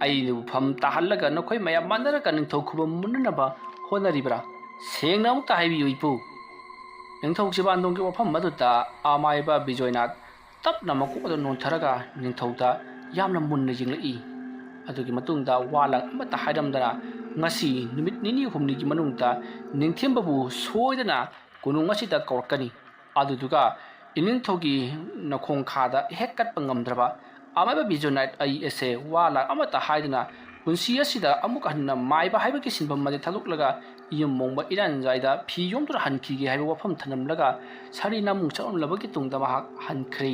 ꯑꯩꯅꯕꯨ ꯐꯝ ꯇꯥꯍꯜꯂꯒ ꯅꯈꯣꯏ ꯃꯌꯥꯝ ꯃꯥꯟꯅꯔꯒ ꯅꯤꯡꯊꯧ ꯈꯨꯕꯝ ꯃꯨꯟꯅꯅꯕ ꯍꯣꯠꯅꯔꯤꯕ꯭ꯔꯥ? ꯁꯦꯡꯅ ꯑꯃꯨꯛꯇ ꯍꯥꯏꯕꯤꯌꯨ ꯏꯄꯨ꯫" ꯅꯤꯡꯊꯧ ꯆꯤꯕꯥꯟꯗꯣꯡꯒꯤ ꯋꯥꯐꯝ ꯑꯗꯨꯗ ꯑꯃꯥꯏꯕ ꯕꯤꯖꯣꯏꯅꯥꯊ ꯇꯞꯅ ꯃꯀꯣꯛ ꯑꯗꯨ ꯅꯣꯟꯊꯔꯒ ꯅꯤꯡꯊꯧꯗ ꯌꯥꯝꯅ ꯃꯨꯟꯅ ꯌꯦꯡꯂꯛꯏ꯫ ꯑꯗꯨꯒꯤ ꯃꯇꯨꯡꯗ ꯋꯥ ꯂꯥꯡ ꯑꯃꯠꯇ ꯍꯥꯏꯔꯝꯗꯅ, "ꯉꯁꯤ ꯅꯨꯃꯤꯠ ꯅꯤꯅꯤ ꯍꯨꯝꯅꯤꯒꯤ ꯃꯅꯨꯡꯗ ꯅꯤꯡꯊꯦꯝꯕꯕꯨ ꯁꯣꯏꯗꯅ ꯀꯣꯅꯨꯡ ꯑꯁꯤꯗ ꯀꯧꯔꯛꯀꯅꯤ꯫ ꯑꯗꯨꯗꯨꯒ ꯏꯅꯤꯡꯊꯧꯒꯤ ꯅꯈꯣꯡꯈꯥꯗ ꯍꯦꯛ ꯀꯠꯄ ꯉꯝꯗ꯭ꯔꯕ ꯑꯃꯥꯏꯕ ꯕꯤꯖꯣꯅꯥꯏꯠ ꯑꯩ ꯑꯁꯦ ꯋꯥ ꯂꯥꯡ ꯑꯃꯠꯇ ꯍꯥꯏꯗꯅ ꯄꯨꯟꯁꯤ ꯑꯁꯤꯗ ꯑꯃꯨꯛ ꯍꯟꯅ ꯃꯥꯏꯕ ꯍꯥꯏꯕꯒꯤ ꯁꯤꯟꯐꯝ ꯑꯗꯤ ꯊꯥꯗꯣꯛꯂꯒ ꯌꯨꯝ ꯃꯣꯡꯕ ꯏꯔꯥꯟꯖꯥꯏꯗ ꯐꯤ ꯌꯣꯝꯗꯨꯅ ꯍꯟꯈꯤꯒꯦ" ꯍꯥꯏꯕ ꯋꯥꯐꯝ ꯊꯝꯂꯝꯂꯒ ꯁꯥꯔꯤ ꯅꯥꯃꯨꯡ ꯆꯠꯂꯝꯂꯕꯒꯤ ꯇꯨꯡꯗ ꯃꯍꯥꯛ ꯍꯟꯈ꯭ꯔꯦ꯫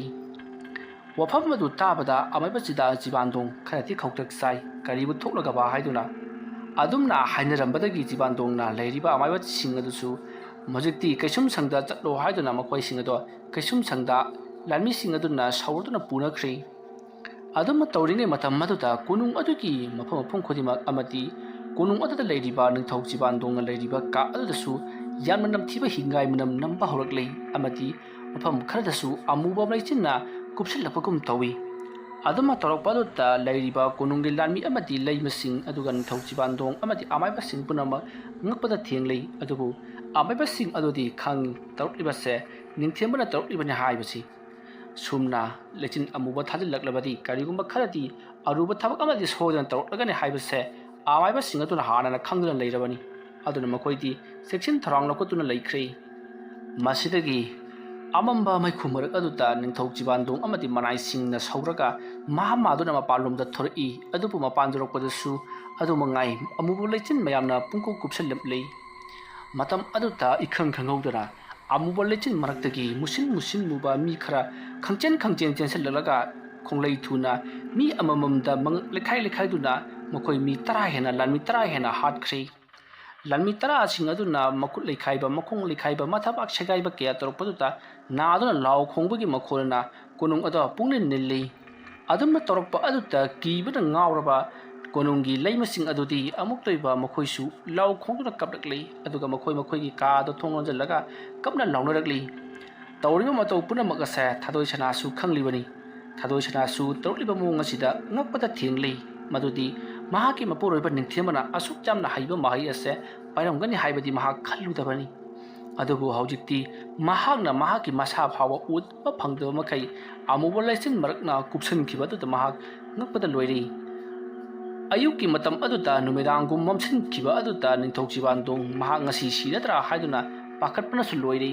ꯋꯥꯐꯝ ꯑꯗꯨ ꯇꯥꯕꯗ ꯑꯃꯥꯏꯕ ꯆꯤꯗꯥ ꯆꯤꯕꯥꯟꯗꯣꯡ ꯈꯔꯗꯤ ꯈꯧꯇꯛ ꯆꯥꯏ꯫ "ꯀꯔꯤꯕꯨ ꯊꯣꯛꯂꯒꯕ?" ꯍꯥꯏꯗꯨꯅ ꯑꯗꯨꯝꯅ ꯍꯥꯏꯅꯔꯝꯕꯗꯒꯤ ꯆꯤꯕꯥꯟꯗꯣꯡꯅ ꯂꯩꯔꯤꯕ ꯑꯃꯥꯏꯕꯁꯤꯡ ꯑꯗꯨꯁꯨ ꯍꯧꯖꯤꯛꯇꯤ ꯀꯩꯁꯨꯝꯁꯪꯗ ꯆꯠꯂꯣ ꯍꯥꯏꯗꯨꯅ ꯃꯈꯣꯏꯁꯤꯡ ꯑꯗꯣ ꯀꯩꯁꯨꯝꯁꯪꯗ ꯂꯥꯟꯃꯤꯁꯤꯡ ꯑꯗꯨꯅ ꯁꯧꯔꯗꯨꯅ ꯄꯨꯅꯈ꯭ꯔꯦ꯫ ꯑꯗꯨꯝꯅ ꯇꯧꯔꯤꯉꯩ ꯃꯇꯝ ꯑꯗꯨꯗ ꯀꯣꯅꯨꯡ ꯑꯗꯨꯒꯤ ꯃꯐꯝ ꯃꯐꯝ ꯈꯨꯗꯤꯡꯃꯛ ꯑꯃꯗꯤ ꯀꯣꯅꯨꯡ ꯑꯗꯨꯗ ꯂꯩꯔꯤꯕ ꯅꯤꯡꯊꯧ ꯆꯤꯕꯥꯟꯗꯣꯡꯅ ꯂꯩꯔꯤꯕ ꯀꯥ ꯑꯗꯨꯗꯁꯨ ꯌꯥꯝꯅ ꯅꯝꯊꯤꯕ ꯍꯤꯡꯒꯥꯏ ꯃꯅꯝ ꯅꯝꯕ ꯍꯧꯔꯛꯂꯦ꯫ ꯑꯃꯗꯤ ꯃꯐꯝ ꯈꯔꯗꯁꯨ ꯑꯃꯨꯕ ꯂꯩꯆꯤꯟꯅ ꯀꯨꯞꯁꯤꯜꯂꯛꯄꯒꯨꯝ ꯇꯧꯏ꯫ ꯑꯗꯨꯝꯅ ꯇꯧꯔꯛꯄ ꯑꯗꯨꯗ ꯂꯩꯔꯤꯕ ꯀꯣꯅꯨꯡꯒꯤ ꯂꯥꯟꯃꯤ ꯑꯃꯗꯤ ꯂꯩꯃꯁꯤꯡ ꯑꯗꯨꯒ ꯅꯤꯡꯊꯧ ꯆꯤꯕꯥꯟꯗꯣꯡ ꯑꯃꯗꯤ ꯑꯃꯥꯏꯕꯁꯤꯡ ꯄꯨꯝꯅꯃꯛ ꯉꯛꯄꯗ ꯊꯦꯡꯂꯤ꯫ ꯑꯗꯨꯕꯨ ꯑꯃꯥꯏꯕꯁꯤꯡ ꯑꯗꯨꯗꯤ ꯈꯪꯏ ꯇꯧꯔꯛꯂꯤꯕꯁꯦ ꯅꯤꯡꯊꯦꯝꯕꯅ ꯇꯧꯔꯛꯂꯤꯕꯅꯤ ꯍꯥꯏꯕꯁꯤ꯫ ꯁꯨꯝꯅ ꯂꯩꯆꯤꯟ ꯑꯃꯨꯕ ꯊꯥꯖꯤꯜꯂꯛꯂꯕꯗꯤ ꯀꯔꯤꯒꯨꯝꯕ ꯈꯔꯗꯤ ꯑꯔꯨꯕ ꯊꯕꯛ ꯑꯃꯗꯤ ꯁꯣꯏꯗꯅ ꯇꯧꯔꯛꯂꯒꯅꯤ ꯍꯥꯏꯕꯁꯦ ꯑꯃꯥꯏꯕꯁꯤꯡ ꯑꯗꯨꯅ ꯍꯥꯟꯅꯅ ꯈꯪꯗꯨꯅ ꯂꯩꯔꯕꯅꯤ꯫ ꯑꯗꯨꯅ ꯃꯈꯣꯏꯗꯤ ꯆꯦꯛꯁꯤꯟ ꯊꯧꯔꯥꯡ ꯂꯧꯈꯠꯇꯨꯅ ꯂꯩꯈ꯭ꯔꯦ꯫ ꯃꯁꯤꯗꯒꯤ ꯑꯃꯝꯕ ꯃꯩꯈꯨ ꯃꯔꯛ ꯑꯗꯨꯗ ꯅꯤꯡꯊꯧ ꯆꯤꯕꯥꯟꯗꯣꯡ ꯑꯃꯗꯤ ꯃꯅꯥꯏꯁꯤꯡꯅ ꯁꯧꯔꯒ ꯃꯍꯥ ꯃꯥꯗꯨꯅ ꯃꯄꯥꯟꯂꯣꯝꯗ ꯊꯣꯔꯛꯏ꯫ ꯑꯗꯨꯕꯨ ꯃꯄꯥꯟ ꯌꯧꯔꯛꯄꯗꯁꯨ ꯑꯗꯨ ꯃꯉꯥꯏ ꯑꯃꯨꯕ ꯂꯩꯆꯤꯟ ꯃꯌꯥꯝꯅ ꯄꯨꯡꯀꯨꯞ ꯀꯨꯞꯁꯤꯜꯂꯝꯂꯦ꯫ ꯃꯇꯝ ꯑꯗꯨꯗ ꯏꯈꯪ ꯈꯪꯍꯧꯗꯅ ꯑꯃꯨꯕ ꯂꯩꯆꯤꯟ ꯃꯔꯛꯇꯒꯤ ꯃꯨꯁꯤꯟ ꯃꯨꯁꯤꯟ ꯃꯨꯕ ꯃꯤ ꯈꯔ ꯈꯪꯆꯦꯟ ꯈꯪꯆꯦꯟ ꯆꯦꯟꯁꯤꯜꯂꯛꯂꯒ ꯈꯣꯡꯂꯩ ꯊꯨꯅ ꯃꯤ ꯑꯃꯃꯝꯗ ꯃꯉꯛ ꯂꯩꯈꯥꯏ ꯂꯩꯈꯥꯏꯗꯨꯅ ꯃꯈꯣꯏ ꯃꯤ ꯇꯔꯥ ꯍꯦꯟꯅ, ꯂꯥꯟꯃꯤ ꯇꯔꯥ ꯍꯦꯟꯅ ꯍꯥꯠꯈ꯭ꯔꯦ꯫ ꯂꯥꯟꯃꯤ ꯇꯔꯥꯁꯤꯡ ꯑꯗꯨꯅ ꯃꯈꯨꯠ ꯂꯩꯈꯥꯏꯕ, ꯃꯈꯣꯡ ꯂꯩꯈꯥꯏꯕ, ꯃꯊꯕꯥꯛ ꯁꯦꯒꯥꯏꯕ ꯀꯌꯥ ꯇꯧꯔꯛꯄꯗꯨꯗ ꯅꯥꯗꯨꯅ ꯂꯥꯎ ꯈꯣꯡꯕꯒꯤ ꯃꯈꯣꯜꯅ ꯀꯣꯅꯨꯡ ꯑꯗꯨ ꯄꯨꯡꯅꯤꯜ ꯅꯤꯜꯂꯤ꯫ ꯑꯗꯨꯝꯅ ꯇꯧꯔꯛꯄ ꯑꯗꯨꯗ ꯀꯤꯕꯅ ꯉꯥꯎꯔꯕ ꯀꯣꯅꯨꯡꯒꯤ ꯂꯩꯃꯁꯤꯡ ꯑꯗꯨꯗꯤ ꯑꯃꯨꯛꯇ ꯑꯣꯏꯕ ꯃꯈꯣꯏꯁꯨ ꯂꯥꯎ ꯈꯣꯡꯗꯨꯅ ꯀꯞꯂꯛꯂꯤ꯫ ꯑꯗꯨꯒ ꯃꯈꯣꯏ ꯃꯈꯣꯏꯒꯤ ꯀꯥꯗ ꯊꯣꯡ ꯂꯣꯟꯁꯤꯜꯂꯒ ꯀꯞꯅ ꯂꯥꯎꯅꯔꯛꯂꯤ꯫ ꯇꯧꯔꯤꯕ ꯃꯇꯧ ꯄꯨꯝꯅꯃꯛ ꯑꯁꯦ ꯊꯥꯗꯣꯏ ꯁꯅꯥꯁꯨ ꯈꯪꯂꯤꯕꯅꯤ꯫ ꯊꯥꯗꯣꯏ ꯁꯅꯥꯁꯨ ꯇꯧꯔꯛꯂꯤꯕ ꯃꯑꯣꯡ ꯑꯁꯤꯗ ꯉꯛꯄꯗ ꯊꯦꯡꯂꯤ꯫ ꯃꯗꯨꯗꯤ ꯃꯍꯥꯛꯀꯤ ꯃꯄꯨꯔꯣꯏꯕ ꯅꯤꯡꯊꯦꯝꯕꯅ ꯑꯁꯨꯛ ꯌꯥꯝꯅ ꯍꯩꯕ ꯃꯍꯩ ꯑꯁꯦ ꯄꯥꯏꯔꯝꯒꯅꯤ ꯍꯥꯏꯕꯗꯤ ꯃꯍꯥꯛ ꯈꯜꯂꯨꯗꯕꯅꯤ꯫ ꯑꯗꯨꯕꯨ ꯍꯧꯖꯤꯛꯇꯤ ꯃꯍꯥꯛꯅ ꯃꯍꯥꯛꯀꯤ ꯃꯁꯥ ꯐꯥꯎꯕ ꯎꯕ ꯐꯪꯗꯕ ꯃꯈꯩ ꯑꯃꯨꯕ ꯂꯩꯆꯤꯟ ꯃꯔꯛꯅ ꯀꯨꯞꯁꯤꯟꯈꯤꯕ ꯑꯗꯨꯗ ꯃꯍꯥꯛ ꯉꯛꯄꯗ ꯂꯣꯏꯔꯤ꯫ ꯑꯌꯨꯛꯀꯤ ꯃꯇꯝ ꯑꯗꯨꯗ ꯅꯨꯃꯤꯗꯥꯡꯒꯨꯝ ꯃꯝꯁꯤꯟꯈꯤꯕ ꯑꯗꯨꯗ ꯅꯤꯡꯊꯧ ꯆꯤꯕꯥꯟꯗꯣꯡ ꯃꯍꯥꯛ ꯉꯁꯤ ꯁꯤꯔꯗ꯭ꯔꯥ ꯍꯥꯏꯗꯨꯅ ꯄꯥꯈꯠꯄꯅꯁꯨ ꯂꯣꯏꯔꯤ꯫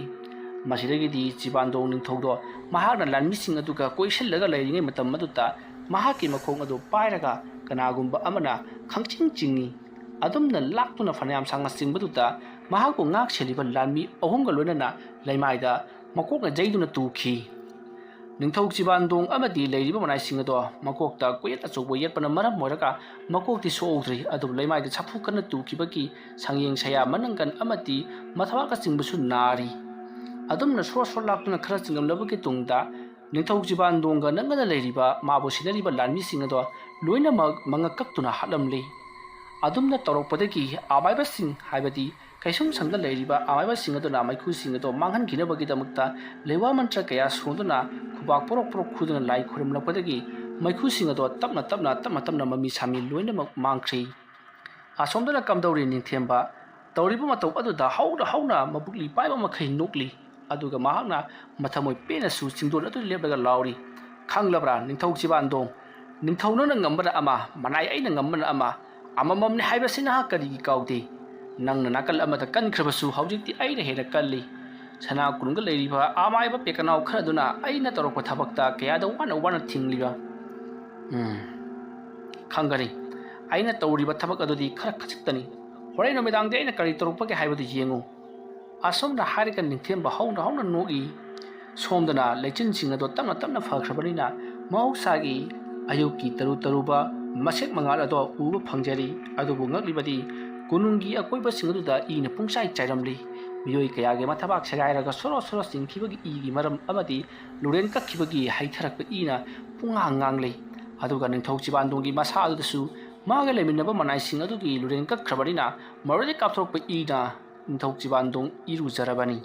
ꯃꯁꯤꯗꯒꯤꯗꯤ ꯆꯤꯕꯥꯟꯗꯣꯡ ꯅꯤꯡꯊꯧꯗꯣ ꯃꯍꯥꯛꯅ ꯂꯥꯟꯃꯤꯁꯤꯡ ꯑꯗꯨꯒ ꯀꯣꯏꯁꯤꯜꯂꯒ ꯂꯩꯔꯤꯉꯩ ꯃꯇꯝ ꯑꯗꯨꯗ ꯃꯍꯥꯛꯀꯤ ꯃꯈꯣꯡ ꯑꯗꯨ ꯄꯥꯏꯔꯒ ꯀꯅꯥꯒꯨꯝꯕ ꯑꯃꯅ ꯈꯪꯆꯤꯡ ꯆꯤꯡꯏ꯫ ꯑꯗꯨꯝꯅ ꯂꯥꯛꯇꯨꯅ ꯐꯅꯌꯥꯝ ꯁꯥꯡꯅ ꯆꯤꯡꯕꯗꯨꯗ ꯃꯍꯥꯛꯄꯨ ꯉꯥꯛ ꯁꯦꯜꯂꯤꯕ ꯂꯥꯟꯃꯤ ꯑꯍꯨꯝꯒ ꯂꯣꯏꯅꯅ ꯂꯩꯃꯥꯏꯗ ꯃꯀꯣꯛꯅ ꯌꯩꯗꯨꯅ ꯇꯨꯈꯤ꯫ ꯅꯤꯡꯊꯧ ꯆꯤꯕꯥꯟꯗꯣꯡ ꯑꯃꯗꯤ ꯂꯩꯔꯤꯕ ꯃꯅꯥꯏꯁꯤꯡ ꯑꯗꯣ ꯃꯀꯣꯛꯇ ꯀꯣꯌꯦꯠ ꯑꯆꯧꯕ ꯌꯦꯠꯄꯅ ꯃꯔꯝ ꯑꯣꯏꯔꯒ ꯃꯀꯣꯛꯇꯤ ꯁꯣꯛꯍꯧꯗ꯭ꯔꯤ, ꯑꯗꯨꯕꯨ ꯂꯩꯃꯥꯏꯗ ꯁꯥꯐꯨ ꯀꯟꯅ ꯇꯨꯈꯤꯕꯒꯤ ꯁꯪꯌꯦꯡ ꯁꯌꯥ ꯃꯅꯪꯒꯟ ꯑꯃꯗꯤ ꯃꯊꯕꯥꯛꯅꯆꯤꯡꯕꯁꯨ ꯅꯥꯔꯤ꯫ ꯑꯗꯨꯝꯅ ꯁꯣꯔ ꯁꯣꯔ ꯂꯥꯛꯇꯨꯅ ꯈꯔ ꯆꯤꯡꯂꯝꯂꯕꯒꯤ ꯇꯨꯡꯗ ꯅꯤꯡꯊꯧ ꯆꯤꯕꯥꯟꯗꯣꯡꯒ ꯅꯛꯅꯅ ꯂꯩꯔꯤꯕ ꯃꯥꯕꯨ ꯁꯤꯟꯅꯔꯤꯕ ꯂꯥꯟꯃꯤꯁꯤꯡ ꯑꯗꯣ ꯂꯣꯏꯅꯃꯛ ꯃꯉꯛ ꯀꯛꯇꯨꯅ ꯍꯥꯠꯂꯝꯂꯤ꯫ ꯑꯗꯨꯝꯅ ꯇꯧꯔꯛꯄꯗꯒꯤ ꯑꯃꯥꯏꯕꯁꯤꯡ, ꯍꯥꯏꯕꯗꯤ ꯀꯩꯁꯨꯝꯁꯪꯗ ꯂꯩꯔꯤꯕ ꯑꯃꯥꯏꯕꯁꯤꯡ ꯑꯗꯨꯅ ꯃꯩꯈꯨꯁꯤꯡ ꯑꯗꯣ ꯃꯥꯡꯍꯟꯈꯤꯅꯕꯒꯤꯗꯃꯛꯇ ꯂꯩꯋꯥ ꯃꯟꯇ꯭ꯔ ꯀꯌꯥ ꯁꯣꯟꯗꯨꯅ ꯈꯨꯕꯥꯛ ꯄꯣꯔꯣꯛ ꯄꯣꯔꯣꯛ ꯈꯨꯗꯨꯅ ꯂꯥꯏ ꯈꯨꯔꯨꯝꯂꯛꯄꯗꯒꯤ ꯃꯩꯈꯨꯁꯤꯡ ꯑꯗꯣ ꯇꯞꯅ ꯇꯞꯅ, ꯇꯞꯅ ꯇꯞꯅ ꯃꯃꯤ ꯁꯥꯃꯤ ꯂꯣꯏꯅꯃꯛ ꯃꯥꯡꯈ꯭ꯔꯤ꯫ ꯑꯁꯣꯝꯗꯅ ꯀꯝꯗꯧꯔꯤ ꯅꯤꯡꯊꯦꯝꯕ? ꯇꯧꯔꯤꯕ ꯃꯇꯧ ꯑꯗꯨꯗ ꯍꯧꯅ ꯍꯧꯅ ꯃꯕꯨꯛꯂꯤ ꯄꯥꯏꯕ ꯃꯈꯩ ꯅꯣꯛꯂꯤ꯫ ꯑꯗꯨꯒ ꯃꯍꯥꯛꯅ ꯃꯊꯃꯣꯏ ꯄꯦꯟꯅꯁꯨ ꯆꯤꯡꯗꯣꯟ ꯑꯗꯨ ꯂꯦꯞꯂꯒ ꯂꯥꯎꯔꯤ, "ꯈꯪꯂꯕ꯭ꯔꯥ ꯅꯤꯡꯊꯧ ꯆꯤꯕꯥꯟꯗꯣꯡ? ꯅꯤꯡꯊꯧ ꯅꯪꯅ ꯉꯝꯕꯅ ꯑꯃ, ꯃꯅꯥꯏ ꯑꯩꯅ ꯉꯝꯕꯅ ꯑꯃ꯫ ꯑꯃꯃꯝꯅꯤ ꯍꯥꯏꯕꯁꯤ ꯅꯍꯥꯛ ꯀꯔꯤꯒꯤ ꯀꯥꯎꯗꯦ? ꯅꯪꯅ ꯅꯥꯀꯜ ꯑꯃꯗ ꯀꯟꯈ꯭ꯔꯕꯁꯨ ꯍꯧꯖꯤꯛꯇꯤ ꯑꯩꯅ ꯍꯦꯟꯅ ꯀꯜꯂꯤ꯫ ꯁꯅꯥ ꯀꯣꯅꯨꯡꯗ ꯂꯩꯔꯤꯕ ꯑꯃꯥꯏꯕ ꯄꯦꯀꯅꯥꯎ ꯈꯔꯗꯨꯅ ꯑꯩꯅ ꯇꯧꯔꯛꯄ ꯊꯕꯛꯇ ꯀꯌꯥꯗ ꯋꯥꯅ ꯋꯥꯅ ꯊꯤꯡꯂꯤꯕ꯫ ꯎꯝ, ꯈꯪꯒꯅꯤ꯫ ꯑꯩꯅ ꯇꯧꯔꯤꯕ ꯊꯕꯛ ꯑꯗꯨꯗꯤ ꯈꯔ ꯈꯖꯤꯛꯇꯅꯤ꯫ ꯍꯣꯔꯦꯟ ꯅꯨꯃꯤꯗꯥꯡꯗꯤ ꯑꯩꯅ ꯀꯔꯤ ꯇꯧꯔꯛꯄꯒꯦ ꯍꯥꯏꯕꯗꯨ ꯌꯦꯡꯉꯨ꯫" ꯑꯁꯨꯝꯅ ꯍꯥꯏꯔꯒ ꯅꯤꯡꯊꯦꯝꯕ ꯍꯧꯅ ꯍꯧꯅ ꯅꯣꯛꯏ꯫ ꯁꯣꯝꯗꯅ ꯂꯩꯆꯤꯟꯁꯤꯡ ꯑꯗꯨ ꯇꯞꯅ ꯇꯞꯅ ꯐꯈ꯭ꯔꯕꯅꯤꯅ ꯃꯍꯧꯁꯥꯒꯤ ꯑꯌꯨꯛꯀꯤ ꯇꯔꯨ ꯇꯔꯨꯕ ꯃꯁꯦꯛ ꯃꯉꯥꯜ ꯑꯗꯣ ꯎꯕ ꯐꯪꯖꯔꯤ꯫ ꯑꯗꯨꯕꯨ ꯉꯛꯂꯤꯕꯗꯤ ꯀꯣꯅꯨꯡꯒꯤ ꯑꯀꯣꯏꯕꯁꯤꯡ ꯑꯗꯨꯗ ꯏꯅ ꯄꯨꯡꯆꯥꯏ ꯆꯥꯏꯔꯝꯂꯤ꯫ ꯃꯤꯑꯣꯏ ꯀꯌꯥꯒꯤ ꯃꯊꯕꯥꯛ ꯁꯦꯒꯥꯏꯔꯒ ꯁꯣꯔꯣ ꯁꯣꯔꯣ ꯆꯤꯡꯈꯤꯕꯒꯤ ꯏꯒꯤ ꯃꯔꯝ ꯑꯃꯗꯤ ꯂꯨꯔꯦꯟ ꯀꯛꯈꯤꯕꯒꯤ ꯍꯩꯊꯔꯛꯄ ꯏꯅ ꯄꯨꯡꯉꯥꯡ ꯉꯥꯡꯂꯤ꯫ ꯑꯗꯨꯒ ꯅꯤꯡꯊꯧ ꯆꯤꯕꯥꯟꯗꯣꯡꯒꯤ ꯃꯁꯥ ꯑꯗꯨꯗꯁꯨ ꯃꯥꯒ ꯂꯩꯃꯤꯟꯅꯕ ꯃꯅꯥꯏꯁꯤꯡ ꯑꯗꯨꯒꯤ ꯂꯨꯔꯦꯟ ꯀꯛꯈ꯭ꯔꯕꯅꯤꯅ ꯃꯔꯨꯗꯒꯤ ꯀꯥꯞꯊꯣꯔꯛꯄ ꯏꯅ ꯅꯤꯡꯊꯧ ꯆꯤꯕꯥꯟꯗꯣꯡ ꯏꯔꯨꯖꯔꯕꯅꯤ꯫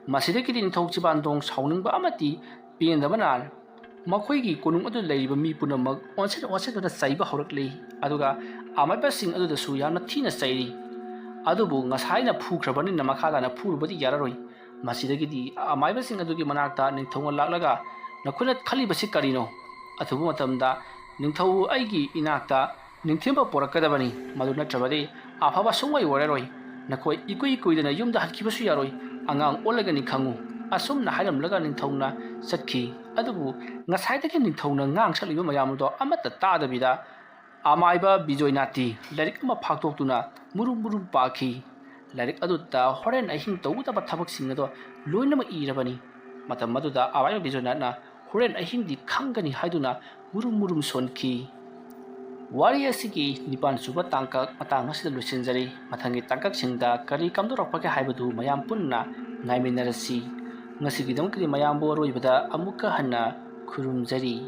ꯃꯁꯤꯗꯒꯤꯗꯤ ꯅꯤꯡꯊꯧ ꯆꯤꯕꯥꯟꯗꯣꯡ ꯁꯥꯎꯅꯤꯡꯕ ꯑꯃꯗꯤ ꯄꯦꯟꯗꯕꯅ ꯃꯈꯣꯏꯒꯤ ꯀꯣꯅꯨꯡ ꯑꯗꯨꯗ ꯂꯩꯔꯤꯕ ꯃꯤ ꯄꯨꯝꯅꯃꯛ ꯑꯣꯟꯁꯤꯟ ꯑꯣꯟꯁꯤꯟꯗꯨꯅ ꯆꯩꯕ ꯍꯧꯔꯛꯂꯤ꯫ ꯑꯗꯨꯒ ꯑꯃꯥꯏꯕꯁꯤꯡ ꯑꯗꯨꯗꯁꯨ ꯌꯥꯝꯅ ꯊꯤꯅ ꯆꯩꯔꯤ꯫ ꯑꯗꯨꯕꯨ ꯉꯁꯥꯏꯅ ꯐꯨꯈ꯭ꯔꯕꯅꯤꯅ ꯃꯈꯥ ꯇꯥꯅ ꯐꯨꯔꯨꯕꯗꯤ ꯌꯥꯔꯔꯣꯏ꯫ ꯃꯁꯤꯗꯒꯤꯗꯤ ꯑꯃꯥꯏꯕꯁꯤꯡ ꯑꯗꯨꯒꯤ ꯃꯅꯥꯛꯇ ꯅꯤꯡꯊꯧꯅ ꯂꯥꯛꯂꯒ, "ꯅꯈꯣꯏꯅ ꯈꯜꯂꯤꯕꯁꯤ ꯀꯔꯤꯅꯣ?" ꯑꯊꯨꯕ ꯃꯇꯝꯗ ꯅꯤꯡꯊꯧ ꯑꯩꯒꯤ ꯏꯅꯥꯛꯇ ꯅꯤꯡꯊꯤꯅ ꯄꯣꯔꯛꯀꯗꯕꯅꯤ, ꯃꯗꯨ ꯅꯠꯇ꯭ꯔꯕꯗꯤ ꯑꯐꯕ ꯁꯨꯡꯑꯣꯏ ꯑꯣꯏꯔꯔꯣꯏ꯫ ꯅꯈꯣꯏ ꯏꯀꯨꯏ ꯀꯨꯏꯗꯅ ꯌꯨꯝꯗ ꯍꯟꯈꯤꯕꯁꯨ ꯌꯥꯔꯣꯏ, ꯑꯉꯥꯡ ꯑꯣꯜꯂꯒꯅꯤ ꯈꯪꯉꯨ꯫ ꯑꯁꯨꯝꯅ ꯍꯥꯏꯔꯝꯂꯒ ꯅꯤꯡꯊꯧꯅ ꯆꯠꯈꯤ꯫ ꯑꯗꯨꯕꯨ ꯉꯁꯥꯏꯗꯒꯤ ꯅꯤꯡꯊꯧꯅ ꯉꯥꯡ ꯁꯛꯂꯤꯕ ꯃꯌꯥꯝ ꯑꯗꯣ ꯑꯃꯠꯇ ꯇꯥꯗꯕꯤꯗ ꯑꯃꯥꯏꯕ ꯕꯤꯖꯣꯏꯅꯥꯊꯇꯤ ꯂꯥꯏꯔꯤꯛ ꯑꯃ ꯐꯥꯛꯇꯣꯛꯇꯨꯅ ꯃꯨꯔꯨꯝ ꯃꯨꯔꯨꯝ ꯄꯥꯈꯤ꯫ ꯂꯥꯏꯔꯤꯛ ꯑꯗꯨꯗ ꯍꯣꯔꯦꯟ ꯑꯍꯤꯡ ꯇꯧꯒꯗꯕ ꯊꯕꯛꯁꯤꯡ ꯑꯗꯣ ꯂꯣꯏꯅꯃꯛ ꯏꯔꯕꯅꯤ꯫ ꯃꯇꯝ ꯑꯗꯨꯗ ꯑꯃꯥꯏꯕ ꯕꯤꯖꯣꯏꯅꯥꯊꯅ ꯍꯣꯔꯦꯟ ꯑꯍꯤꯡꯗꯤ ꯈꯪꯒꯅꯤ ꯍꯥꯏꯗꯨꯅ ꯃꯨꯔꯨꯝ ꯃꯨꯔꯨꯝ ꯁꯣꯟꯈꯤ꯫ ꯋꯥꯔꯤ ꯑꯁꯤꯒꯤ ꯅꯤꯄꯥꯟ ꯁꯨꯕ ꯇꯥꯡꯀꯛ ꯃꯇꯥꯡ ꯑꯁꯤꯗ ꯂꯣꯏꯁꯤꯟꯖꯔꯤ꯫ ꯃꯊꯪꯒꯤ ꯇꯥꯡꯀꯛꯁꯤꯡꯗ ꯀꯔꯤ ꯀꯝꯗꯧꯔꯛꯄꯒꯦ ꯍꯥꯏꯕꯗꯨ ꯃꯌꯥꯝ ꯄꯨꯟꯅ ꯉꯥꯏꯃꯤꯟꯅꯔꯁꯤ꯫ ꯉꯁꯤꯒꯤꯗꯃꯛꯇꯗꯤ ꯃꯌꯥꯝꯕꯨ ꯑꯔꯣꯏꯕꯗ ꯑꯃꯨꯛꯀ ꯍꯟꯅ ꯈꯨꯔꯨꯝꯖꯔꯤ꯫